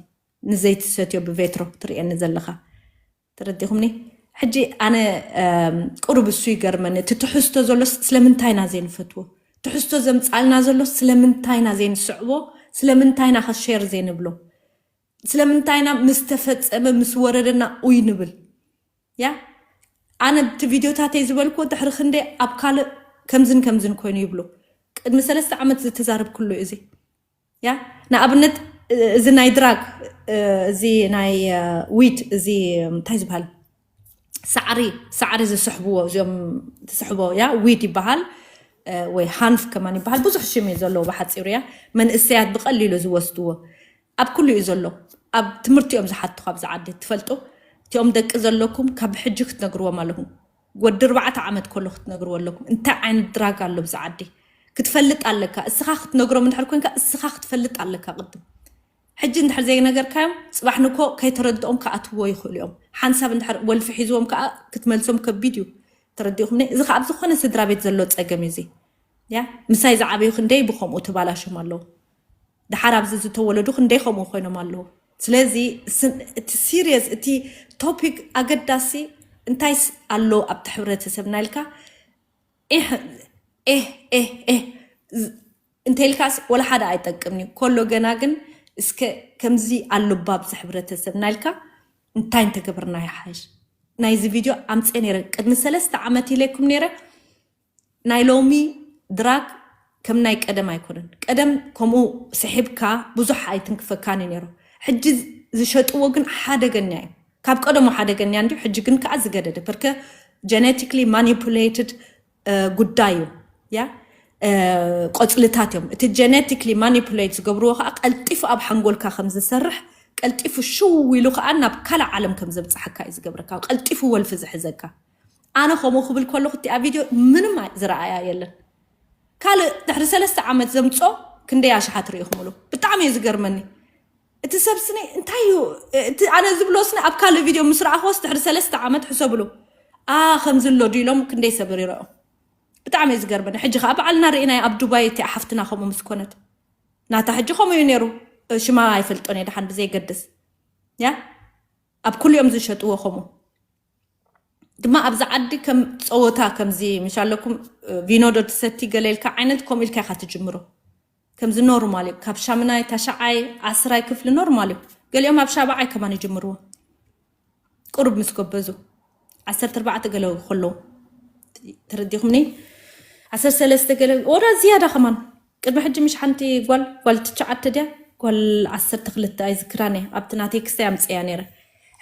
ንዘይትሰትዮ ብቬትሮ ትርእየኒ ዘለኻ። ተረዲኹምኒ? ሕጂ ኣነ፣ እም፣ ቁሩብ እሱ ይገርመኒ። እቲ ትሕዝቶ ዘሎ ስ-፣ ስለምንታይ ኢና ዘይንፈትዎ? ትሕዝቶ ዘምጻልና ዘሎ ስለምንታይ ኢና ዘይንስዕቦ? ስለምንታይ ኢና ከ ሼር ዘይንብሎ? ስለምንታይ ኢና ምስ ተፈጸመ፣ ምስ ወረደና ኡይ ንብል? ያ፣ ኣነ እቲ ቪድዮታተይ ዝበልኩዎ ድሕሪ ክንደይ ኣብ ካልእ ከምዝን ከምዝን ኮይኑ ይብሉ። ቅድሚ ሰለስተ ዓመት ዝተዛረብኩሉ እዩ እዚ። ያ፣ ንኣብነት እዚ ናይ ድራግ፣ እዚ ናይ፣ እ፣ ዊድ፣ እዚ እንታይ ዝበሃል? ሳዕሪ፣ ሳዕሪ ዝስሕብዎ፣ እዚኦም ዝስሕቦ፣ ያ፣ ዊድ ይበሃል፣ እ፣ ወይ ሃንፍ ከማን ይበሃል። ብዙሕ ሽም እዩ ዘለዎ ብሓጺሩ፣ ያ። መንእሰያት ብቐሊሉ ዝወስድዎ። ኣብ ኩሉ እዩ ዘሎ። ኣብ ትምህርቲ እዮም ዝሓትኹ ኣብዚ ዓዲ፣ ትፈልጡ? እቲኦም ደቂ ዘለኩም ካብ ሕጂ ክትነግርዎም ኣለኹም። ወዲ ኣርባዕተ ዓመት ከሎ ክትነግርዎ ኣለኩም። እንታይ ዓይነት ድራግ ኣሎ ኣብዚ ዓዲ? ክትፈልጥ ኣለካ። እስኻ ክትነግሮም እንድሕር ኮንካ፣ እስኻ ክትፈልጥ ኣለካ ቅድም። ሕጂ እንድሕር ዘይነገርካዮም፣ ጽባሕ ንኮ ከይተረድኦም ክኣትውዎ ይኽእሉ እዮም። ሓንሳብ እንድሕር ወልፊ ሒዝዎም ከኣ ክትመልሶም ከቢድ እዩ። ተረዲእኹምኒ? እዚ ከኣ ኣብ ዝኾነ ስድራ ቤት ዘሎ ጸገም እዩ እዚ። ያ፣ ምሳይ ዝዓበዩ ክንደይ ብኸምኡ ተባላሾም ኣለዉ። ደሓር ኣብዚ ዝተወለዱ ክንደይ ከምኡ ኮይኖም ኣለዉ። ስለዚ ስ-፣ እቲ ሲሪየስ፣ እቲ ቶፒክ ኣገዳሲ እንታይ ስ-፣ ኣሎ ኣብቲ ሕብረተሰብና ኢልካ፣ ኤህ፣ ኤህ፣ ኤህ፣ ኤህ፣ ዝ-፣ እንተ ኢልካስ ወላ ሓደ ኣይጠቅምን እዩ። ከሎ ገና ግን እስከ ከምዚ ኣሎ ባ ኣብዚ ሕብረተሰብና ኢልካ እንታይ እንተገበርና ይሓይሽ? ናይዚ ቪድዮ ኣምጽኤ ነይረ። ቅድሚ ሰለስተ ዓመት ኢለኩም ነይረ። ናይ ሎሚ ድራግ ከም ናይ ቀደም ኣይኮነን። ቀደም ከምኡ ስሒብካ ብዙሕ ኣይትንክፈካን እዩ ነይሩ። ሕጂ ዝሸጥዎ ግን ሓደገኛ እዩ። ካብ ቀደሙ ሓደገኛ እንዲዩ፣ ሕጂ ግን ከኣ ዝገደደ። በርከ ጀነቲክሊ ማኒፑሌትድ፣ እ፣ ጉዳይ እዩ። ያ፣ እ፣ ቆጽልታት እዮም። እቲ ጀነቲክሊ ማኒፑሌት ዝገብርዎ ከኣ ቀልጢፉ ኣብ ሓንጎልካ ከም ዝሰርሕ፣ ቀልጢፉ ሽው ኢሉ ከኣ ናብ ካልእ ዓለም ከም ዘብጽሓካ እዩ ዝገብረካ። ቀልጢፉ ወልፊ ዝሕዘካ። ኣነ ከምኡ ክብል ከለኹ እቲኣ ቪድዮ ምንም ኣይ-፣ ዝረኣያ የለን። ካልእ ድሕሪ ሰለስተ ዓመት ዘምጾ ክንደይ ኣሽሓት ርኢኹምሉ? ብጣዕሚ እዩ ዝገርመኒ። እቲ ሰብ ስኒ እንታይ እዩ? እቲ ኣነ ዝብሎ ስኒ ኣብ ካልእ ቪድዮ ምስ ረኣኽዎስ ድሕሪ ሰለስተ ዓመት ሕሰብሉ። ኣ፣ ከምዚ ኣሎ ድዩ ኢሎም ክንደይ ሰብ ይረኦም። ብጣዕሚ እዩ ዝገርመኒ። ሕጂ ከኣ ባዕልና ርኢናዮ ኣብ ዱባይ እቲኣ ሓፍትና ከምኡ ምስ ኮነት። ናታ ሕጂ ከምኡ እዩ ነይሩ። ሽማ ኣይፈልጦን እየ፣ ደሓን ብዘይገድስ። ያ፣ ኣብ ኩሉ እዮም ዝሸጥዎ ከምኡ። ድማ ኣብዚ ዓዲ ከም ጸወታ ከምዚ ምሽ ኣለኩም፣ እ፣ ቪኖ ዶ ትሰቲ ገለ ኢልካ ዓይነት ከምኡ ኢልካ ኢኻ ትጅምሮ። ከምዚ ኖርማል እዩ። ካብ ሻምናይ፣ ታሽዓይ፣ ዓስራይ ክፍሊ ኖርማል እዩ። ገሊኦም ኣብ ሻብዓይ ከማን ይጅምርዎ። ቁሩብ ምስ ጎበዙ። ዓሰርተ ኣርባዕተ ገለ ከለዉ። ተረዲኹምኒ? ዓሰርተ ሰለስተ ገለ፣ ወላ ዝያዳ ከማን። ቅድሚ ሕጂ ምሽ ሓንቲ ጓል፣ ጓል ትሽዓተ ድያ? ጓል ዓሰርተ ክልተ ኣይዝክራን እየ። ኣብቲ ናተይ ክስታይ ኣምጽእያ ነይረ።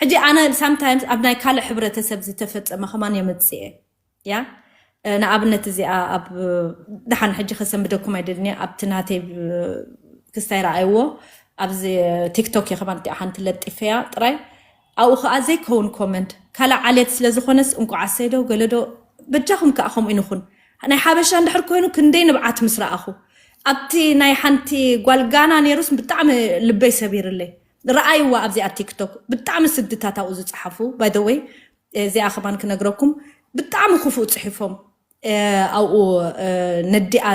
ሕጂ ኣነ ሳምታይምስ ኣብ ናይ ካልእ ሕብረተሰብ ዝተፈጸመ ከማን የምጽእ እየ። ያ? እ፣ ንኣብነት እዚኣ ኣብ፣ ደሓን ሕጂ ከሰንብደኩም ኣይደልን እየ። ኣብቲ ናተይ ብ-፣ ክስታይ ረኣይዎ። ኣብዚ ቲክቶክ እየ ከማን እቲኣ ሓንቲ ለጢፈያ ጥራይ። ኣብኡ ከዓ ዘይከውን ኮመንት ካልእ ዓሌት ስለ ዝኾነስ እንቋዕ ኣሰይዶ ገለዶ በጃኹም ከዓ ከምኡ ይንኹን። ናይ ሓበሻ እንድሕር ኮይኑ ክንደይ ንብዓት ምስ ረኣኹ ኣብቲ ናይ ሓንቲ ጓል ጋና ነይሩስ ብጣዕሚ ልበይ ሰቢርለይ። ረኣይዋ ኣብዚኣ ቲክቶክ ብጣዕሚ ስድታት ኣብኡ ዝፀሓፉ። By the way እዚኣ ከማን ክነግረኩም ብጣዕሚ ክፉእ ፅሒፎም ኣብኡ ነዲኣ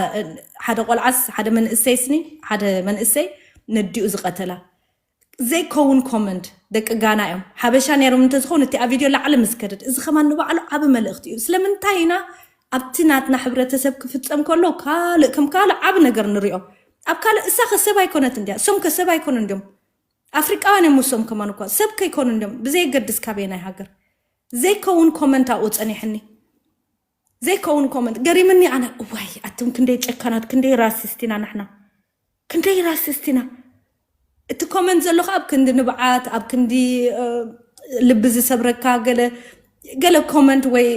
ሓደ ቆልዓስ ሓደ መንእሰይ ስኒ ሓደ መንእሰይ ነዲኡ ዝቀተላ ዘይከውን ኮመንት ደቂ ጋና እዮም። ሓበሻ ነይሮም እንተዝኸውን እቲ ኣብ ቪድዮ ላዕሊ ምስ ከደድ እዚ ከማን ንባዕሉ ዓቢ መልእኽቲ እዩ። ስለምንታይ ኢና ኣብቲ ናትና ሕብረተሰብ ክፍጸም ከሎ ካልእ ከም ካልእ ዓቢ ነገር ንሪኦ ኣብ ካልእ እሳ ከሰብ ኣይኮነት እንዲያ እሶም ከሰብ ኣይኮኑ እንዲዮም ኣፍሪቃውያን እዮም እሶም ከማን እኳ ሰብ ከይኮኑ እንዲዮም ብዘየገድስ ካበየናይ ሃገር ዘይከውን ኮመንት ኣብኡ ጸኒሕኒ ዘይከውን ኮመንት ገሪምኒ ኣነ እዋይ ኣቱም ክንደይ ጨካናት ክንደይ ራሲስቲና ንሕና ክንደይ ራሲስቲና እቲ ኮመንት ዘሎ ከዓ ኣብ ክንዲ ንብዓት ኣብ ክንዲ ልቢ ዝሰብረካ ገለ ገለ ኮመንት ወይ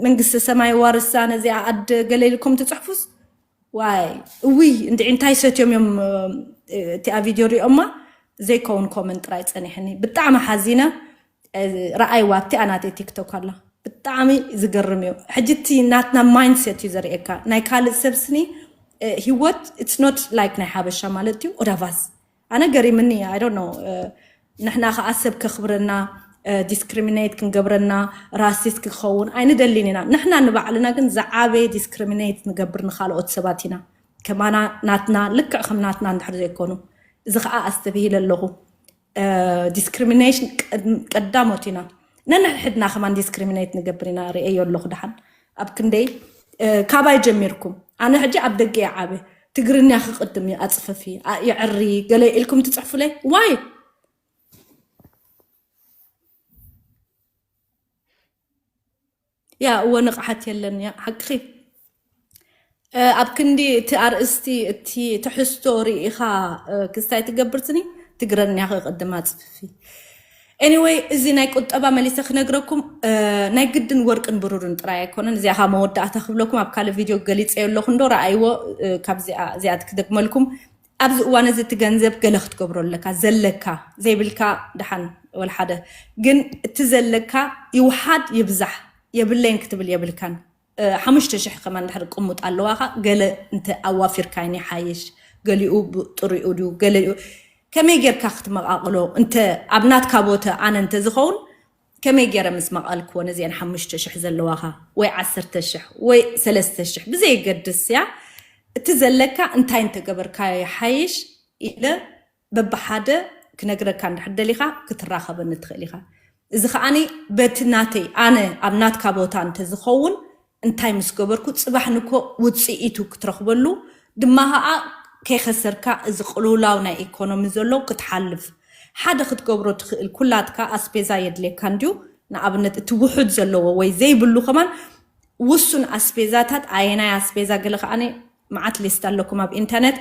መንግስቲ ሰማይ ዋርሳ ነዚኣ ኣደ ገለ ኢልኩም ትፅሕፉስ ዋይ እውይ እንድዒ እንታይ ሰትዮም እዮም እቲኣ ቪድዮ ሪኦማ ዘይከውን ኮመንት ጥራይ ፀኒሕኒ ብጣዕሚ ሓዚነ ረኣይዋ ኣብቲኣ ናተይ ቲክቶክ ኣላ ብጣዕሚ ዝገርም እዩ ሕጂ እቲ ናትና ማይንድሴት እዩ ዘርእየካ ናይ ካልእ ሰብ ስኒ ህይወት it's not like ናይ ሓበሻ ማለት እዩ ኦዳቫዝ ኣነ ገሪምኒ I don't know ንሕና ከዓ ሰብ ከኽብረና ዲስክሪሚኔት ክንገብረና ራሲስት ክኸውን ኣይንደሊን ኢና ንሕና ንባዕልና ግን ዝዓበየ ዲስክሪሚኔት ንገብር ንካልኦት ሰባት ኢና ከማና ናትና ልክዕ ከም ናትና እንድሕር ዘይኮኑ እዚ ከዓ ኣስተብሂለ ኣለኹ ዲስክሪሚኔሽን ቀዳሞት ኢና ነንሕድሕድና ከማን ዲስክሪሚኔት ንገብር ኢና ርእየዮ ኣለኹ ደሓን ኣብ ክንደይ ካባይ ጀሚርኩም ኣነ ሕጂ ኣብ ደገ እየ ዓበ ትግርኛ ክቅድም እዩ ኣፅፈፊ የዕሪ ገለ ኢልኩም ትፅሕፉለይ ዋይ ያ እወ ንቕሓት የለን ያ ሓቅኺ ኣብ ክንዲ እቲ ኣርእስቲ እቲ ትሕዝቶ ርኢኻ ክስታይ ትገብር ስኒ ትግረኛ ክቕድም ኣፅፍፊ anyway እዚ ናይ ቁጠባ መሊሰ ክነግረኩም ናይ ግድን ወርቅን ብሩርን ጥራይ ኣይኮነን እዚኣ ካብ መወዳእታ ክብለኩም ኣብ ካልእ ቪድዮ ገሊፀዮ ኣለኹ እንዶ ረኣይዎ ካብዚኣ እዚኣ ክደግመልኩም ኣብዚ እዋን እዚ እቲ ገንዘብ ገለ ክትገብሮ ኣለካ ዘለካ ዘይብልካ ደሓን ወላ ሓደ ግን እቲ ዘለካ ይውሓድ ይብዛሕ የብለይን ክትብል የብልካን ሓሙሽተ ሽሕ ከማን ድሕሪ ቅሙጥ ኣለዋኻ ገለ እንተ ኣዋፊርካይን ይሓይሽ ገሊኡ ጥሪኡ ድዩ ገሊኡ ከመይ ጌርካ ክትመቃቅሎ እንተ ኣብ ናትካ ቦታ ኣነ እንተ ዝኸውን ከመይ ገይረ ምስ መቐልክዎ ነዚአን ሓሙሽተ ሽሕ ዘለዋኻ ወይ ዓሰርተ ሽሕ ወይ ሰለስተ ሽሕ ብዘየገድስ እያ እቲ ዘለካ እንታይ እንተገበርካዮ ይሓይሽ ኢለ በብሓደ ክነግረካ እንድሕር ደሊኻ ክትራኸበኒ ትኽእል ኢኻ። እዚ ከዓኒ በቲ ናተይ ኣነ ኣብ ናትካ ቦታ እንተዝኸውን እንታይ ምስ ገበርኩ ጽባሕ ንኮ ውጽኢቱ ክትረኽበሉ ድማ ኸዓ ከይኸሰርካ እዚ ቅልውላው ናይ ኢኮኖሚ ዘሎ ክትሓልፍ ሓደ ክትገብሮ ትኽእል ኩላትካ ኣስቤዛ የድልየካ እንድዩ ንኣብነት እቲ ውሑድ ዘለዎ ወይ ዘይብሉ ከማን ውሱን ኣስቤዛታት ኣየናይ ኣስቤዛ ገለ ከዓኒ መዓት ሊስት ኣለኩም ኣብ ኢንተርነት